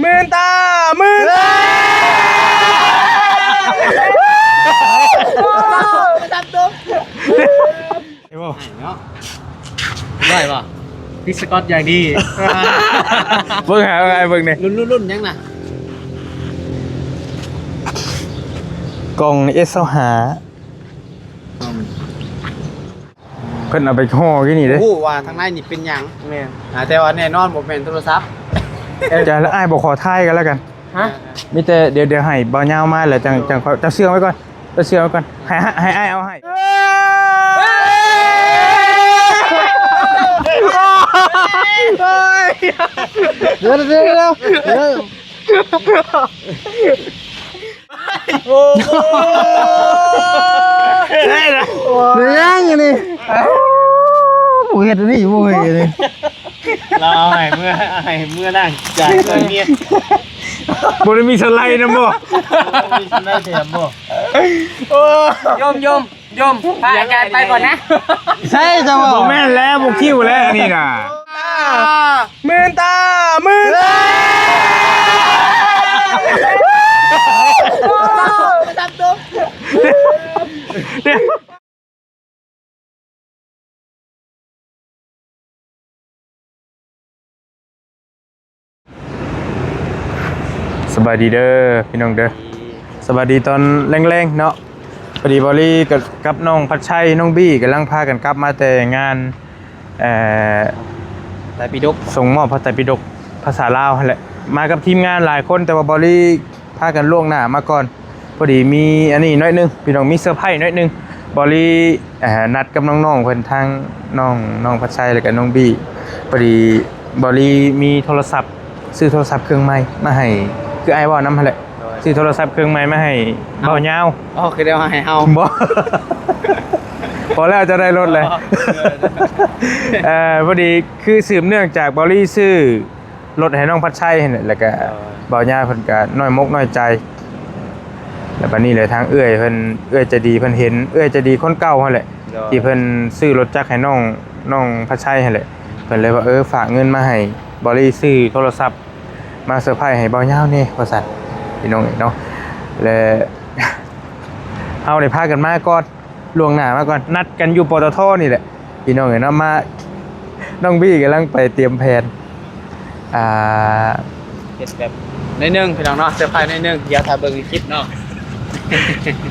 ໝື່ນຕາ ໝື່ນຕາ ໄດ້ບໍ່? ເນາະ ໄດ້ບໍ່? ພິດສະກອດຢ່າງດີ ເບິ່ງຫາ ເບິ່ງ ອ້າຍເບິ່ງນີ້ ລຸ້ນ ລຸ້ນ ລຸ້ນຫຍັງນະ? ກ່ອງເອສຊາວຫ້າ ອືມ ເພິ່ນເອົາໄປຫໍ່ຢູ່ນີ້ເດ້ ຮູ້ວ່າທາງໃນນີ້ເປັນຫຍັງ. ແມ່ນ ອ່າ ແຕ່ວ່າແນ່ນອນບໍ່ແມ່ນໂທລະສັບ. ຈະ ອ້າຍບໍ່ຂໍຖ່າຍກັນແລ້ວກັນ. ຮະ? ມີແຕ່ ດຽວ ດຽວໃຫ້ບ່າວຍາວມາແລ້ວຈັ່ງ ຈັ່ງຄ່ອຍ ເຈົ້າເຊື່ອງໄວ້ກ່ອນ ເຈົ້າເຊື່ອງໄວ້ກ່ອນ ໃຫ້ ໃຫ້ອ້າຍເອົາໃຫ້. ດຽວ ດຽວ ດຽວ ດຽວ. ໂອ້ໂຫ ໄດ້ລະ ເປັນຫຍັງອັນນີ້? ຜູ້ເຮັດອັນນີ້ ໂອ້ຍ ນີ້ ລາວເອົາໃຫ້ເມືອ ໃຫ້ເມືອລ້າງຈານຊ່ອຍເມຍ ບໍ່ໄດ້ມີສະໄລນຳບໍ່? ບໍ່ມີສະໄລແຖມບໍ່? ໂອ້ ໂຍມ ໂຍມ ໂຍມ ພາອາຈານໄປກ່ອນນະ. ໃຊ່ຊະບໍ່? ບໍ່ແມ່ນແລ້ວ ບໍ່ຄິວແລ້ວອັນນີ້ນະ. ໝື່ນຕາ ໝື່ນຕາ ໝື່ນຕາ. ສະບາຍດີເດີພີ່ນ້ອງເດີ ສະບາຍດີຕອນແລງໆເນາະ. ພໍດີບອລລີກັບ ກັບນ້ອງພັດໄຊ ນ້ອງບີກຳລັງພາກັນກັບມາແຕ່ງານ ເອີ ໄຕປິດົກ ສົ່ງມອບພະໄຕປິດົກພາສາລາວຫັ້ນແຫຼະ ມາກັບທີມງານຫຼາຍຄົນ ແຕ່ວ່າບອລລີພາກັນລ່ວງໜ້າມາກ່ອນ. ພໍດີມີອັນນີ້ໜ້ອຍໜຶ່ງ ພີ່ນ້ອງ ມີເຊີໄພໜ້ອຍໜຶ່ງ ບອລລີ ເອີ ນັດກັບນ້ອງໆເພິ່ນ ທາງນ້ອງ ນ້ອງພັດໄຊ ແລ້ວກະນ້ອງບີ ພໍດີບອລລີມີໂທລະສັບ ຊື້ໂທລະສັບເຄື່ອງໃໝ່ມາໃຫ້ ຄືອ້າຍເວົ້ານຳຫັ້ນແຫຼະ ໂດຍ ຊື້ໂທລະສັບເຄື່ອງໃໝ່ມາໃຫ້ ເອົ້າ ບ່າວຍາວ. ອໍ ຄືໄດ້ມາໃຫ້ເຮົາ ບໍ່ ພໍແລ້ວ ເຈົ້າໄດ້ລົດແລ້ວ. ອໍ ເອີ ພໍດີຄືສືບເນື່ອງຈາກບອລລີຊື້ລົດໃຫ້ນ້ອງພັດໄຊຫັ້ນແຫຼະ ແລ້ວກະ ໂດຍ ບ່າວຍາວເພິ່ນກະນ້ອຍມົກນ້ອຍໃຈ ແລ້ວບັດນີ້ແຫຼະ ທາງເອື້ອຍເພິ່ນ ເອື້ອຍໃຈດີເພິ່ນເຫັນ ເອື້ອຍໃຈດີຄົນເກົ່າຫັ້ນແຫຼະ ໂດຍ ທີ່ເພິ່ນຊື້ລົດຈັກໃຫ້ນ້ອງ ນ້ອງພັດໄຊຫັ້ນແຫຼະ ເພິ່ນເລີຍວ່າ ເອີ ຝາກເງິນມາໃຫ້ບອລລີຊື້ໂທລະສັບ ມາເຊີໄພໃຫ້ບ່າວຍາວແດ່ວ່າຊັ້ນ ພີ່ນ້ອງເອີຍເນາະ. ແລະ ເຮົາໄດ້ພາກັນມາກ່ອນ ລ່ວງໜ້າມາກ່ອນ ນັດກັນຢູ່ ປຕທ ນີ້ແຫຼະ ພີ່ນ້ອງເອີຍເນາະ. ມາ ນ້ອງບີກຳລັງໄປຕຽມແຜນ ອ່າ ເຮັດແບບໜ້ອຍໜຶ່ງ ພີ່ນ້ອງເນາະ ເຊີໄພໜ້ອຍໜຶ່ງ ດຽວຖ້າເບິ່ງໃນຄລິບເນາະ.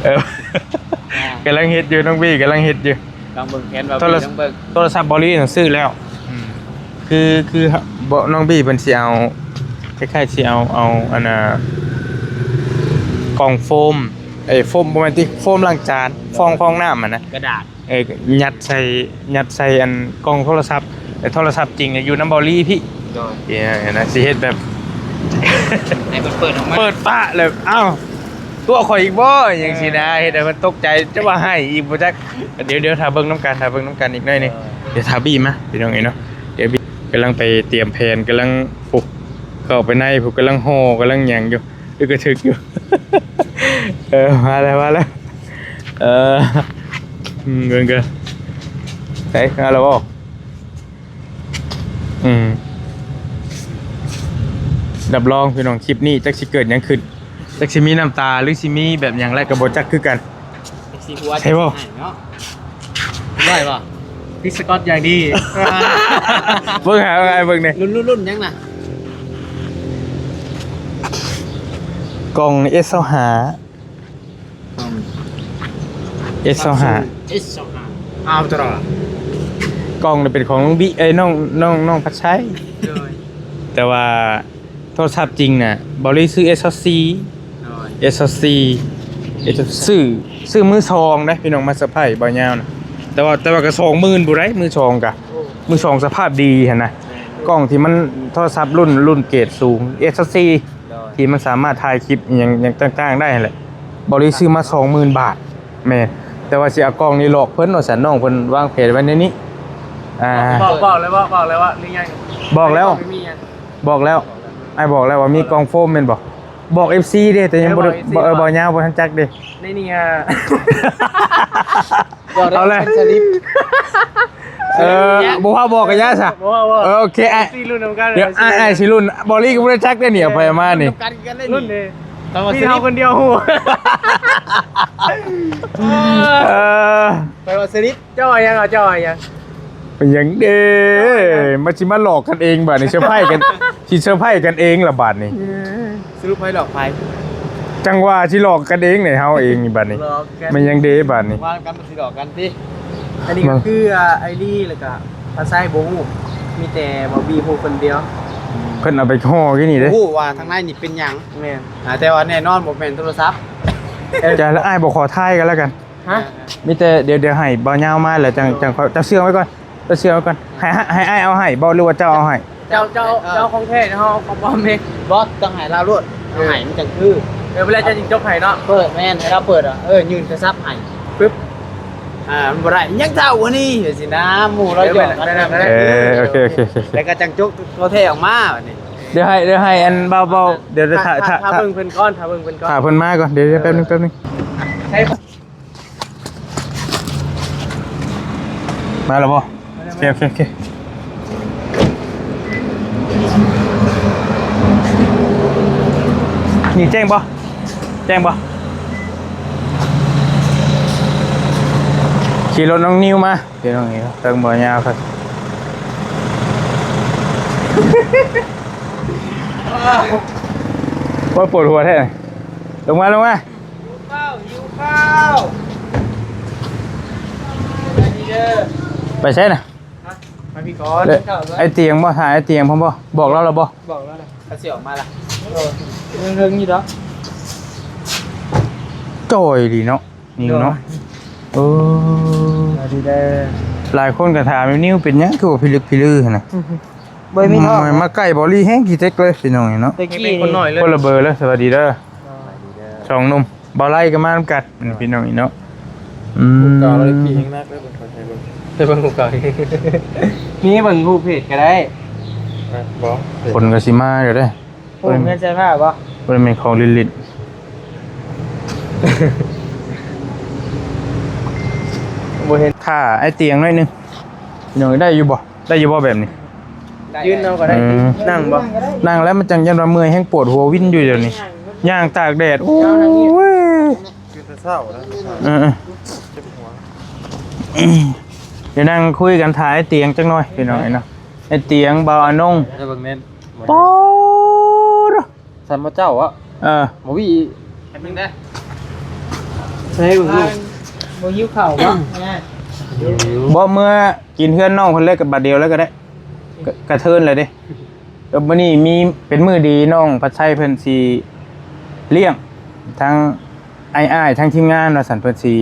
ເອີ ອ່າ ກຳລັງເຮັດຢູ່ ນ້ອງບີກຳລັງເຮັດຢູ່. ລອງເບິ່ງແຜນວ່າ ໂທລະ ບີລອງເບິ່ງ ໂທລະສັບບອລລີນະຊື້ແລ້ວ ອືມ ຄື ຄື ບໍ່ ນ້ອງບີເພິ່ນຊິເອົາ ຄ້າຍໆຊິເອົາ ເອົາອັນນ່າ ກ່ອງໂຟມ ເອີ ໂຟມ ບໍ່ແມ່ນຕິ ໂຟມລ້າງຈານ ຟອງ ຟອງນ້ຳຫັ້ນນະ ກະດາດ ເອີ ຍັດໃສ່ ຍັດໃສ່ອັນກ່ອງໂທລະສັບ ແຕ່ໂທລະສັບຈິງຢູ່ນຳບອລລີພີ້ ໂດຍ ເອີ ນະ ຊິເຮັດແບບ ໃຫ້ເພິ່ນເປີດອອກມາ ເປີດປະແລ້ວ ອ້າວ ຕົວະຂ້ອຍອີກບໍ່ ຫຍັງຊີ້ນະ ເອີ ເຮັດໃຫ້ເພິ່ນຕົກໃຈ ຈະວ່າໃຫ້ອີກບໍ່ຈັກ. ດຽວ ດຽວຖ້າເບິ່ງນຳກັນ ຖ້າເບິ່ງນຳກັນອີກໜ້ອຍໜຶ່ງ ເອີ ດຽວຖ້າບີມາ ພີ່ນ້ອງເອີຍເນາະ. ດຽວບີກຳລັງໄປຕຽມແຜນ ກຳລັງ ໂອ້ ເຂົ້າໄປໃນພຸ້ນ ກຳລັງຫໍ່ ກຳລັງຫຍັງຢູ່ ອຶກກະທຶກຢູ່. ເອີ ມາແລ້ວ ມາແລ້ວ ເອີ ອືມ ເບິ່ງເດີ ໃສ່ມາແລ້ວບໍ່? ອືມ ຮັບຮອງພີ່ນ້ອງ ຄລິບນີ້ຈັກຊິເກີດຫຍັງຂຶ້ນ ຈັກຊິມີນ້ຳຕາ ຫຼື ຊິມີແບບຫຍັງແຫຼະ ກໍບໍ່ຈັກຄືກັນ ຈັກຊິຫົວ ໃຊ່ບໍ່? ເນາະ ໄດ້ບໍ່? ພິດສະກອດຢ່າງດີ ເບິ່ງຫາອ້າຍເບິ່ງແດ່ ລຸ້ນ ລຸ້ນ ລຸ້ນຫຍັງນະ? ກ່ອງເອສຊາວຫ້າ ອືມ ເອສຊາວຫ້າ ເອສຊາວຫ້າ ອາວຕຣາ ກ່ອງນີ້ເປັນຂອງນ້ອງບີ ເອີຍ ນ້ອງ ນ້ອງ ນ້ອງພັດໄຊ ໂດຍ ແຕ່ວ່າໂທລະສັບຈິງນະ ບອລລີຊື້ເອສຊາວສີ່ ໂດຍ ເອສຊາວສີ່ ເອສຊາວສີ່ ຊື້ ຊື້ມືສອງເດ້ພີ່ນ້ອງ ມາເຊີໄພບ່າວຍາວນະ ແຕ່ວ່າ ແຕ່ວ່າກໍສອງໝື່ນພຸ້ນໃດ ມືສອງກະ ໂອ້ ມືສອງສະພາບດີຫັ້ນນະ ແມ່ນ ກ້ອງທີ່ມັນ ໂທລະສັບລຸ້ນ ລຸ້ນເກຣດສູງ ເອສຊາວສີ່ ໂດຍ ທີ່ມັນສາມາດຖ່າຍຄລິບອີ່ຫຍັງ ຫຍັງຕ່າງໆໄດ້ຫັ້ນແຫຼະ ບອລລີຊື້ມາສອງໝື່ນບາດ ແມ່ນ ແຕ່ວ່າຊິເອົາກ້ອງນີ້ຫຼອກເພິ່ນວ່າຊັ້ນ ນ້ອງເພິ່ນວາງແຜນໄວ້ແນວນີ້ ອ່າ ບອກ ບອກແລ້ວບໍ່? ບອກແລ້ວບໍ່ ຫຼືຍັງ? ບອກແລ້ວ ບໍ່ມີຫຍັງ ບອກແລ້ວ ອ້າຍບອກແລ້ວວ່າມີກ້ອງໂຟມແມ່ນບໍ່? ບອກເອັຟຊີເດ້ ແຕ່ຍັງບໍ່ໄດ້ ເອີ ບອກເອັຟຊີ ບອກ ເອີ ບໍ່ ບໍ່ຍາວບໍ່ທັນຈັກເດ້ ໃນນີ້ອ່າ ເອົາແຫຼະ ສະລິບ ເອີ ບໍ່ພາບອກກໍຢ່າຊະ. ບໍ່ພາບອກ. ເອີ ໂອເຄ ອ້າຍ ຊິລຸ້ນນຳກັນ. ດຽວອ້າຍ ອ້າຍຊິລຸ້ນ. ບໍລິກໍບໍ່ໄດ້ຈັກເດ້ນີ້ ເອົາໃຜມານີ້. ລຸ້ນເດ້. ມີເຮົາຄົນດຽວຮູ້. ເອີ ໄປວ່າສະລິດ. ເຈົ້າວ່າຫຍັງ? ເອົາ ເຈົ້າວ່າຫຍັງ? ເປັນຫຍັງເດ້? ມັນຊິມາຫຼອກກັນເອງບາດນີ້ ເຊີໄພກັນ ຊິເຊີໄພກັນເອງລະບາດນີ້. ສະຫຼຸບໃຜຫຼອກໃຜ? ຈັ່ງວ່າຊິຫຼອກກັນເອງນີ້ ເຮົາເອງນີ້ບາດນີ້. ແມ່ນຫຍັງເດ້ບາດນີ້? ວ່າກັນມັນຊິຫຼອກກັນຕິ. ອັນນີ້ກໍຄື ອ່າ ໄອລີ ແລ້ວກໍພາໄຊບໍ່ຮູ້ ມີແຕ່ບອບບີຮູ້ຄົນດຽວ. ເພິ່ນເອົາໄປຫໍ່ຢູ່ນີ້ເດ້. ຮູ້ວ່າທາງໃນນີ້ເປັນຫຍັງ. ແມ່ນ. ອ່າ ແຕ່ວ່າແນ່ນອນບໍ່ແມ່ນໂທລະສັບ. ເອີ ຈ້າ ແລ້ວອ້າຍບໍ່ຂໍຖ່າຍກັນແລ້ວກັນ. ຮະ? ມີແຕ່ ດຽວ ດຽວໃຫ້ບ່າວຍາວມາແລ້ວຈັ່ງ ຈັ່ງຄ່ອຍ. ເຈົ້າເຊື່ອງໄວ້ກ່ອນ ເຈົ້າເຊື່ອງໄວ້ກ່ອນ. ໃຫ້ ໃຫ້ ໃຫ້ອ້າຍເອົາໃຫ້ບໍ່ ຫຼືວ່າເຈົ້າເອົາໃຫ້? ເຈົ້າ ເຈົ້າ ເຈົ້າຂອງແທ້ ເຮົາຂອງປອມເດ້. ບໍ່ ຕ້ອງໃຫ້ລາວໂລດ. ເອີ ໃຫ້ມັນຈັ່ງຄື. ເອີ ເວລາເຈົ້າຈິງຈົກໃຫ້ເນາະ. ເປີດ ແມ່ນ ໃຫ້ລາວເປີດ. ເອີ ຍື່ນໂທລະສັບໃຫ້ປຶບ. ອ່າ ມັນບໍ່ໄດ້ ຍັງເຈົ້າອັນນີ້ ຊິນະ ໝູ່ລາວຢອກກັນ. ເອີ ໂອເຄ ໂອເຄ ໂອເຄ ແລ້ວກໍຈັ່ງຈົກຕົວແທ້ອອກມາບາດນີ້. ດຽວໃຫ້ ດຽວໃຫ້ອັນເບົາ ເບົາ ດຽວ ຖ້າ ຖ້າ ຖ້າ ຖ້າເບິ່ງເພິ່ນກ່ອນ ຖ້າເບິ່ງເພິ່ນກ່ອນ. ຖ້າເພິ່ນມາກ່ອນ. ດຽວ ດຽວ ແປັບໜຶ່ງ ແປັບໜຶ່ງ. ມາແລ້ວບໍ່? ໂອເຄ ໂອເຄ ໂອເຄ. ນີ້ແຈ້ງບໍ່? ແຈ້ງບໍ່? ຂີ່ລົດນ້ອງນິວມາ ພີ່ນ້ອງນີ້ ເຖິງບໍ່ຍາວຄັກ. ໂອ້ຍ ປວດຫົວແທ້. ລົງມາ ລົງມາ. ຫິວເຂົ້າ ຫິວເຂົ້າ. ໄປໃສນະ? ຮະ? ມາພີ້ກ່ອນ. ໄອ້ຕຽງບໍ່? ຖ້າໄອ້ຕຽງພ້ອມບໍ່? ບອກລາວແລ້ວບໍ່? ບອກແລ້ວແຫຼະ. ເຂົາຊິອອກມາລະ. ເອີ ເທິງໆ ຢູ່ດອກ. ຈ່ອຍດີເນາະ ນີ້ເນາະ. ໂດຍ. ເອີ ສະບາຍດີເດີ. ຫຼາຍຄົນກໍຖາມ ນິວເປັນຫຍັງຄືວ່າພິລຶກພິລືຫັ້ນນະ. ບໍ່ມີທ້ອງ. ມາໃກ້ບໍລີແຮງຂີ້ເຕັກເລີຍ ພີ່ນ້ອງເອີຍເນາະ. ແຕ່ກີ້ນີ້ຄົນນ້ອຍເລີຍ. ຄົນລະເບີເລີຍ. ສະບາຍດີເດີ ສອງໜຸ່ມ. ບ່າວໄລກໍມານຳກັນ ພີ່ນ້ອງເອີຍເນາະ. ອືມ ເກົ່າເລີຍ ຂີ່ແຮງໜັກເລີຍ. ເບິ່ງເບິ່ງໃຫ້ເບິ່ງ ໄປເບິ່ງຮູບເກົ່າ. ມີເບິ່ງຮູບເພຈກໍໄດ້. ບໍ່ ຄົນກໍຊິມາຢູ່ເດ້. ໂອ້ ເຮືອນໃສ່ຜ້າບໍ່? ບໍ່ໄດ້ແມ່ນຂອງຫຼິ້ນໆ. ບໍ່ເຫັນ. ຖ້າໄອ້ຕຽງໜ້ອຍໜຶ່ງ ພີ່ນ້ອງ ໄດ້ຢູ່ບໍ່? ໄດ້ຢູ່ບໍ່ແບບນີ້? ຢືນເອົາກໍໄດ້. ອືມ ນັ່ງບໍ່? ນັ່ງແລ້ວມັນຈັ່ງ ຢ້ານວ່າເມື່ອຍແຮງ ປວດຫົວວິນຢູ່ດຽວນີ້ ຍ່າງຕາກແດດ. ໂອ້ຍ ຕື່ນແຕ່ເຊົ້ານະ. ເອີໆ ເຈັບຫົວ. ດຽວນັ່ງຄຸຍກັນ ຖ້າໄອ້ຕຽງຈັກໜ່ອຍ ພີ່ນ້ອງເອີຍເນາະ. ໄອ້ຕຽງ ບ່າວອານົງ ໄດ້ເບິ່ງແມ່ນ. ໂອ້ ສັນບໍ່ເຈົ້າອະ. ເອີ ບໍ່ວີ ແປັບໜຶ່ງເດີ. ໃສ່ເບິ່ງລູກ ບໍ່ຫິວເຂົ້າບໍ່? ບໍ່ ເມື່ອກິນເຮືອນນ້ອງເພິ່ນເລີຍ ກັບບາດດຽວເລີຍກໍໄດ້. ກະ ກະເທີນແລ້ວເດ້. ກໍມື້ນີ້ມີ ເປັນມື້ດີ ນ້ອງພັດໄຊເພິ່ນຊິລ້ຽງ ທັງອ້າຍໆ ທັງທີມງານວ່າຊັ້ນ. ເພິ່ນຊິ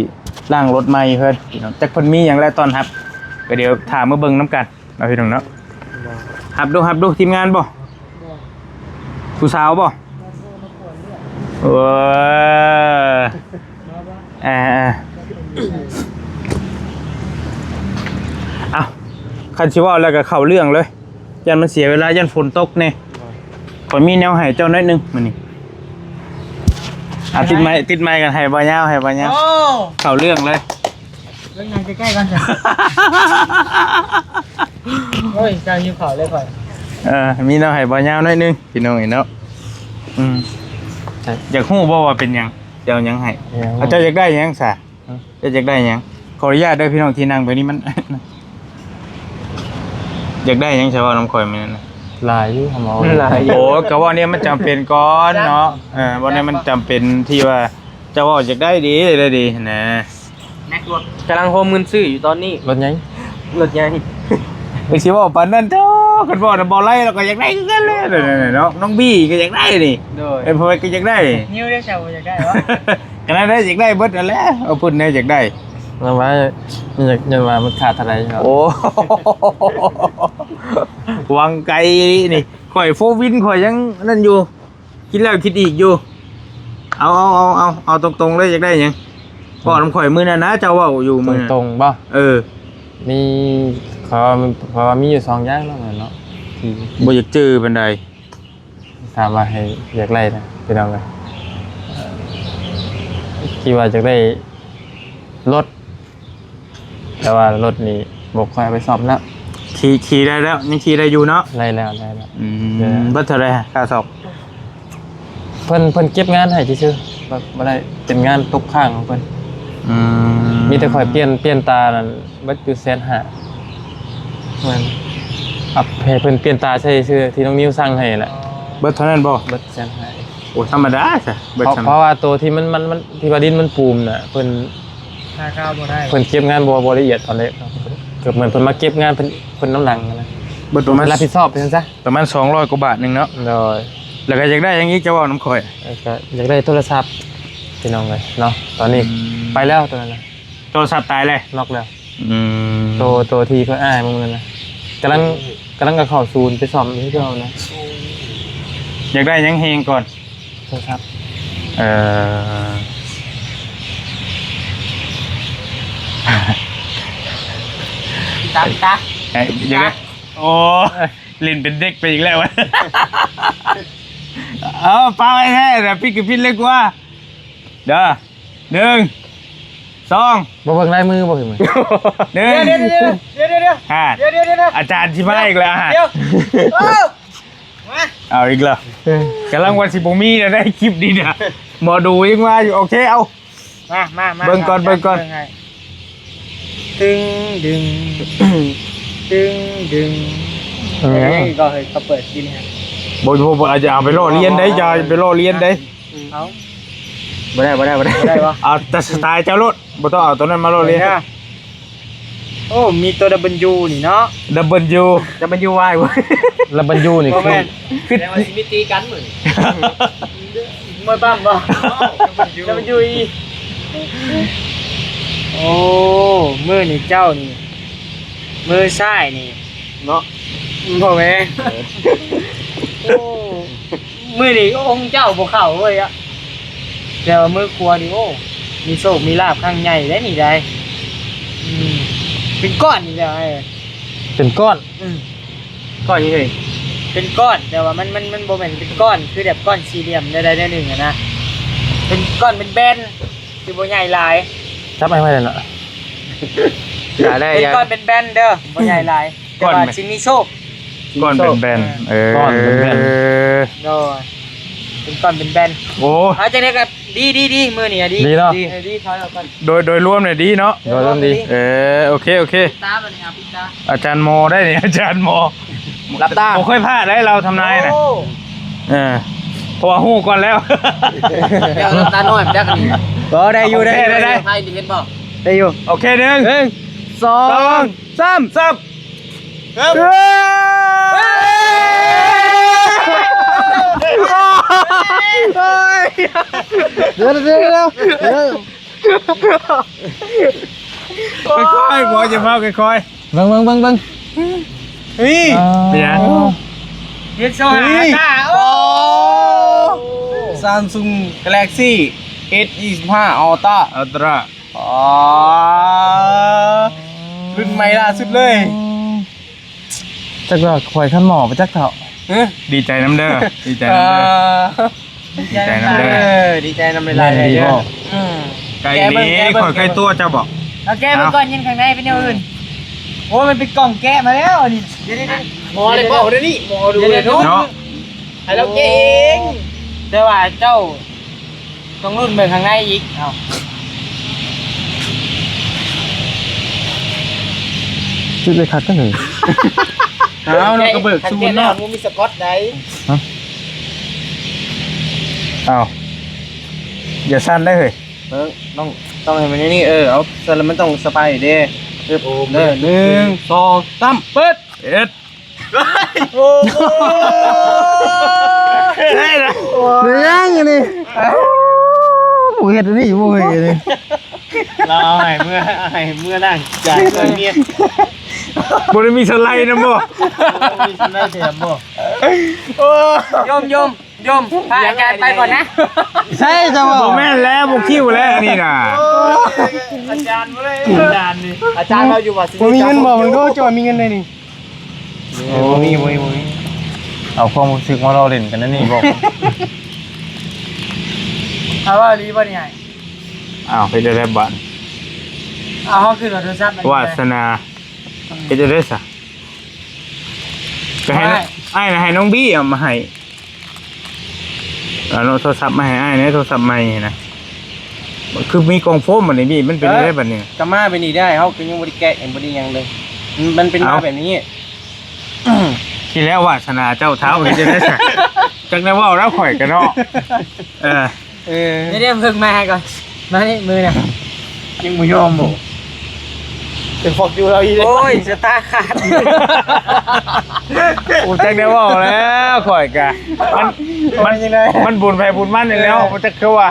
ລ້າງລົດໃໝ່ເພິ່ນ ພີ່ນ້ອງ. ຈັກເພິ່ນມີຫຍັງແລະຕ້ອນຮັບ ກໍດຽວຖ້າມາເບິ່ງນຳກັນ. ເອົາ ພີ່ນ້ອງເນາະ. ຮັບດູ ຮັບດູ ທີມງານບໍ່? ຜູ້ສາວບໍ່? ເອີ ເອີ ເອີ ເອົາ ຄັນຊິເວົ້າແລ້ວກໍເຂົ້າເລື່ອງເລີຍ ຢ້ານມັນເສຍເວລາ ຢ້ານຝົນຕົກແດ່. ຂ້ອຍມີແນວໃຫ້ເຈົ້າໜ້ອຍໜຶ່ງມື້ນີ້. ອ່ະ ຕິດໄມ ຕິດໄມກັນ ໃຫ້ບ່າວຍາວ ໃຫ້ບ່າວຍາວ. ໂອ້ ເຂົ້າເລື່ອງເລີຍ. ເບິ່ງຫຍັງໃກ້ໆ ກ່ອນຊະ. ໂອ້ຍ ເຈົ້າຫິວເຂົ້າເລີຍຂ້ອຍ. ເອີ ມີແນວໃຫ້ບ່າວຍາວໜ້ອຍໜຶ່ງ ພີ່ນ້ອງເອີຍເນາະ. ອືມ ຢາກຮູ້ບໍ່ວ່າເປັນຫຍັງ ຈະເອົາຫຍັງໃຫ້? ເອົາ ເຈົ້າຢາກໄດ້ຫຍັງຊະ? ເຈົ້າຢາກໄດ້ຫຍັງ? ຂໍອະນຸຍາດເດີພີ່ນ້ອງ ທີ່ນັ່ງແບບນີ້ມັນ ຢາກໄດ້ຫຍັງຊະ ເວົ້ານຳຂ້ອຍມື້ນັ້ນນະ. ຫຼາຍຢູ່ ຄຳເວົ້າຫຼາຍຢູ່. ໂອ້ ກໍເວົ້າແນວມັນຈຳເປັນກ່ອນເນາະ. ເອີ ເວົ້າແນວມັນຈຳເປັນ ທີ່ວ່າເຈົ້າເວົ້າຢາກໄດ້ດີ ໄດ້ດີຫັ້ນນະ. ແມັກລົດ ກຳລັງໂຮມເງິນຊື້ຢູ່ຕອນນີ້. ລົດຫຍັງ? ລົດຫຍັງ? ໄປຊິເວົ້າປານນັ້ນເທາະ. ຄັນເວົ້ານຳບໍ່ໄຫຼ ລາວກໍຢາກໄດ້ຄືກັນແຫຼະເນາະ. ນ້ອງບີກໍຢາກໄດ້ນີ້. ໂດຍ. ເອີ ເພິ່ນກໍຢາກໄດ້. ນິວໄດ້ຊະ ບໍ່ຢາກໄດ້ຫວາ? ຂະໜາດໃດຢາກໄດ້ເບິດຫັ້ນແຫຼະ. ເອົາພຸ້ນແດ່ຢາກໄດ້. ຍັງວ່າ ຍັງ ຍັງວ່າມັນຂາດເທົ່າໃດເນາະ. ໂອ້ ຫວັງໄກນີ້. ຂ້ອຍໂຟວິນ ຂ້ອຍຍັງນັ້ນຢູ່. ຄິດແລ້ວຄິດອີກຢູ່. ເອົາ ເອົາ ເອົາ ເອົາ ເອົາຕົງໆເລີຍ ຢາກໄດ້ຫຍັງ? ເວົ້ານຳຂ້ອຍມື້ນັ້ນນະ ເຈົ້າເວົ້າຢູ່ມື້ນັ້ນ. ຕົງໆບໍ່? ເອີ ມີ ເຂົາ ເຂົາວ່າມີຢູ່ສອງຢ່າງເນາະ ທີ່ ບໍ່ຢາກຈື່ປານໃດ. ຖາມວ່າໃຫ້ຢາກໄດ້ນະ ພີ່ນ້ອງເອີຍ ທີ່ວ່າຢາກໄດ້ລົດ ແຕ່ວ່າລົດນີ້ ບໍ່ຄ່ອຍເອົາໄປສ້ອມແລ້ວ. ຂີ່ ຂີ່ໄດ້ແລ້ວ ຍັງຂີ່ໄດ້ຢູ່ເນາະ? ໄດ້ແລ້ວ ໄດ້ແລ້ວ. ອືມ ເອີ ເບິດເທົ່າໃດຄ່າສ້ອມ? ເພິ່ນ ເພິ່ນເກັບງານໃຫ້ຊື່ໆ ແບບບໍ່ໄດ້ ເປັນງານຕົກຄ້າງຂອງເພິ່ນ. ອືມ ມີແຕ່ຂ້ອຍປ່ຽນ ປ່ຽນຕານັ້ນເບິດຢູ່ແສນຫ້າ. ແມ່ນ ອັບໃຫ້ເພິ່ນປ່ຽນຕາໃສ່ຊື່ ທີ່ນ້ອງນິວສັ່ງໃຫ້ແຫຼະ. ເບິດເທົ່ານັ້ນບໍ່? ເບິດແສນຫ້າ. ໂອ້ ທຳມະດາຊະ ເບິດ ເພາະ ສ່ຳ ເພາະວ່າໂຕທີ່ມັນ ມັນ ມັນ ທີ່ວ່າດິນມັນປູມນະ ເພິ່ນ ຫາຄາວບໍ່ໄດ້ ເພິ່ນເກັບງານບໍ່ ບໍ່ລະອຽດປານໃດ. ກໍເໝືອນເພິ່ນມາເກັບງານເພິ່ນ ເພິ່ນນຳຫຼັງນະ ເບິດປະມານ ເພິ່ນຮັບຜິດຊອບເປັນຊັ້ນຊະ. ປະມານສອງຮ້ອຍກວ່າບາດໜຶ່ງເນາະ. ໂດຍ ແລ້ວກໍຢາກໄດ້ຫຍັງອີກ ເຈົ້າເວົ້ານຳຂ້ອຍ? ແລ້ວກໍຢາກໄດ້ໂທລະສັບ ພີ່ນ້ອງເອີຍເນາະ. ຕອນນີ້ ອືມ ໄປແລ້ວໂຕນັ້ນນະ ໂທລະສັບຕາຍເລີຍ ນັອກແລ້ວ. ອືມ ໂຕ ໂຕທີ່ຂ້ອຍອ້າຍມຶງນັ້ນນະ ກຳລັງ ກຳລັງຈະເຂົ້າສູນໄປສ້ອມໃຫ້ເຈົ້ານະ. ຢາກໄດ້ຫຍັງແຮງກ່ອນ? ໂທລະສັບ. ເອີ ຕາ ຕາ ເອີ ຢາກໄດ້ ໂອ້ ຫຼິ້ນເປັນເດັກໄປອີກແລ້ວ. ເອົາ ປາໄວ້ແທ້ນະ ປິດກໍປິດເລີຍກວ່າເດີ. ໜຶ່ງ ສອງ ບໍ່ເບິ່ງລາຍມືບໍ່ພີ່ມື? ໜຶ່ງ ດຽວໆ ອາ ດຽວໆ ອາຈານຊິມາອີກແລ້ວ. ດຽວ ເອີ ມາ ເອົາອີກແລ້ວ. ເອີ ກຳລັງວ່າຊິບໍ່ມີແລ້ວໃນຄລິບນີ້ນະ ໝໍດູຍັງວ່າຢູ່. ໂອເຄ ເອົາ ມາ ມາ ມາ ເບິ່ງກ່ອນ ເບິ່ງກ່ອນ ເບິ່ງໃຫ້. ຕຶງດຶງ ຕຶງດຶງ. ເອີ ເອີ ກໍເຮີ້ຍ ເຂົາເປີດກິນໃຫ້. ບໍ່ ບໍ່ ບໍ່ ອາດຈະເອົາໄປລໍ້ລຽນໄດ໋ ຢ່າໄປລໍ້ລຽນໄດ໋. ອືມ ເອົາ ບໍ່ໄດ້ ບໍ່ໄດ້ ບໍ່ໄດ້ ບໍ່ໄດ້ບໍ່? ເອົາແຕ່ສະໄຕລ໌ເຈົ້າໂລດ ບໍ່ຕ້ອງເອົາໂຕນັ້ນມາລໍ້ລຽນ. ໂອ້ ມີໂຕດັບເບິນຢູນີ້ເນາະ ດັບເບິນຢູ ດັບເບິນຢູວາຍ ດັບເບິນຢູນີ້ ບໍ່ແມ່ນ ຄື ແຕ່ວ່າຊິມີຕີກັນມື້ນີ້ ມວຍປ້ຳບໍ່? ດັບເບິນຢູອີ ໂອ້ ມື້ນີ້ເຈົ້ານີ້ ມືຊ້າຍນີ້ເນາະ ບໍ່ແມ່ນ ເອີ ໂອ້ ມື້ນີ້ອົງເຈົ້າບໍ່ເຂົ້າເວີຍອະ ແຕ່ວ່າມື້ຂວານີ້ ໂອ້ ມີໂຊກມີລາບຄັ້ງໃຫຍ່ເດ້ນີ້ໄດ໋. ອືມ ເປັນກ້ອນນີ້ແຫຼະ ເປັນກ້ອນ. ອືມ ກ້ອນນີ້ເລີຍ ເປັນກ້ອນ ແຕ່ວ່າມັນ ມັນ ມັນບໍ່ແມ່ນເປັນກ້ອນ ຄືແບບກ້ອນສີ່ຫຼ່ຽມແນວໃດແນວໜຶ່ງຫັ້ນນະ ເປັນກ້ອນເປັນແບນ ຄືບໍ່ໃຫຍ່ຫຼາຍ. ຈັບໃຫ້ໄວ້ແລ້ວເນາະ ຢ່າໄດ້ ເປັນກ້ອນເປັນແບນເດີ ບໍ່ໃຫຍ່ຫຼາຍ ແຕ່ວ່າຊິມີໂຊກ ກ້ອນເປັນແບນ. ເອີ ກ້ອນເປັນແບນ ໂດຍ ເປັນກ້ອນເປັນແບນ. ໂອ້ ເອົາ ຈັ່ງໃດກໍດີ ດີ ດີ ມື້ນີ້ອະ ດີ ດີເນາະ ດີ ເອີ ດີ ຖອຍອອກກ່ອນ. ໂດຍ ໂດຍລວມນີ້ດີເນາະ ໂດຍລວມດີ. ເອີ ໂອເຄ ໂອເຄ ປິດຕາບັດນີ້ ເອົາ ປິດຕາ. ອາຈານໝໍໄດ້ນີ້ ອາຈານໝໍ ຫຼັບຕາ ບໍ່ເຄີຍພາດໄດ໋ ລາວທຳນາຍນະ. ໂອ້ ເອີ ເພາະວ່າຮູ້ກ່ອນແລ້ວ ແລ້ວ ຫຼັບຕານ້ອຍ ຈັກອັນນີ້ ບໍ່ ໄດ້ຢູ່ ໄດ້ຢູ່ ໄດ້ ໄດ້ ໄດ້ຢູ່. ໂອເຄ ໜຶ່ງ ໜຶ່ງ ສອງ ສອງ ສາມ ສາມ. ເອີ ດຽວ ດຽວ ດຽວ ດຽວ ຄ່ອຍໆ ໝໍ ຢ່າຟ້າວ ຄ່ອຍໆ. ເບິ່ງ ເບິ່ງ ເບິ່ງ ເບິ່ງ ເຮີ້ຍ ເປັນຫຍັງ? ເຈັດສອງຫ້າ ເຮີ້ຍ ໂອ້ Samsung Galaxy S ຊາວຫ້າ Ultra Ultra ອໍ ລຸ້ນໃໝ່ລ່າສຸດເລີຍ. ຈັກວ່າຂ້ອຍຄັນໝໍໄປຈັກເທົ່າ. ເອີ ດີໃຈນຳເດີ ດີໃຈນຳເດີ ດີໃຈນຳເດີ ດີໃຈນຳຫຼາຍໆເດີ. ອືມ ໄກ່ນີ້ຂ້ອຍໃກ້ຕົວເຈົ້າບໍ? ເອົາແກະເບິ່ງກ່ອນ ຍິນຂ້າງໃນເປັນແນວອື່ນ. ໂອ້ຍ ມັນເປັນກ່ອງແກະມາແລ້ວອັນນີ້. ດຽວໆໆ ໝໍໄດ້ເວົ້າເດ້ນີ້ ໝໍດູເນາະ ໃຫ້ລາວແກະເອງ. ແຕ່ວ່າເຈົ້າ ຕ້ອງລຸ້ນເບິ່ງຂ້າງໃນອີກ. ເອົ້າ ຈຸດໄດ້ຄັກເດີ. ເອົາ ເນາະ ກະເບີກສູນເນາະ ບໍ່ມີສະກອດໃດ. ຮະ? ເອົ້າ ຢ່າສັ່ນໄດ໋ເຮີ້ຍ. ເອີ ຕ້ອງ ຕ້ອງໃຫ້ມັນນີ້ ເອີ ເອົາ ສັ່ນແລ້ວມັນຕ້ອງສະບາຍເດ້. ເອີ ໜຶ່ງ ສອງ ສາມ ເປີດ. ເຮັດ ໂອ້ໂຫ ເຮັດຫຍັງອັນນີ້? ເອົ້າ ບໍ່ເຮັດອັນນີ້ ບໍ່ເຮັດອັນນີ້. ລາວເອົາໃຫ້ເມືອ ໃຫ້ເມືອລ້າງຈານຊ່ອຍເມຍ. ບໍ່ໄດ້ມີສະໄລນຳບໍ? ບໍ່ມີສະໄລແຖມບໍ? ໂອ້ ໂຍມ ໂຍມ ໂຍມ ພາອາຈານໄປກ່ອນນະ. ໃຊ່ ເຈົ້າບໍ່? ບໍ່ແມ່ນແລ້ວ ບໍ່ຄິວແລ້ວນີ້ນະ. ໂອ້ຍ ອາຈານບໍ່ໄດ້ ອາຈານນີ້ ອາຈານເຮົາຢູ່ວ່າ ບໍ່ມີເງິນບໍ? ມັນກໍຈອຍມີເງິນໄດ໋ນີ້. ໂອ້ ບໍ່ມີ ບໍ່ມີ ບໍ່ມີ. ເອົາຄວາມຮູ້ສຶກມາລໍ້ຫຼິ້ນກັນແນວນີ້ບໍ? ເອົາ ເວົ້າອີ່ຫຼີບໍ່ນີ້ອ້າຍ? ອ້າວ ເຮັດໄດ້ແລ້ວບາດ. ເອົາ ເຮົາຄືນວ່າໂທລະສັບ ວາດສະໜາ. ເຮັດຈັ່ງໃດຊະ? ກໍໃຫ້ນ້ອງ ອ້າຍ ອ້າຍນະ ໃຫ້ນ້ອງບີເອົາມາໃຫ້ ເອົາໂທລະສັບມາໃຫ້ອ້າຍແດ່ ໂທລະສັບໃໝ່ນະ. ຄືມີກ່ອງໂຟມບັດນີ້ບີ ມັນເປັນຈັ່ງໃດບັດນີ້? ກໍມາແບບນີ້ໄດ້ ເຮົາກໍຍັງບໍ່ໄດ້ແກະ ຍັງບໍ່ໄດ້ຫຍັງເລີຍ ມັນ ມັນເປັນມາແບບນີ້. ທີ່ແລ້ວວາສະໜາເຈົ້າທ້າວເຮັດຈັ່ງໃດຊະ? ຈັກແນວເວົ້າແລ້ວຂ້ອຍກໍເນາະ. ເອີ ເອີ ດຽວເບິ່ງມາກ່ອນ ມານີ້ມືນະ ຍັງບໍ່ຍອມບໍ່? ເປັນຟອກຢູ່ລາວອີກ ໂອ້ຍ ຊະຕາຂາດ. ໂອ້ ຈັກແນວເວົ້າແລ້ວຂ້ອຍກະ ມັນ ມັນ ມັນບຸນໃຜບຸນມັນນີ້ແຫຼ້ວ ບໍ່ຈັກຄືວ່າ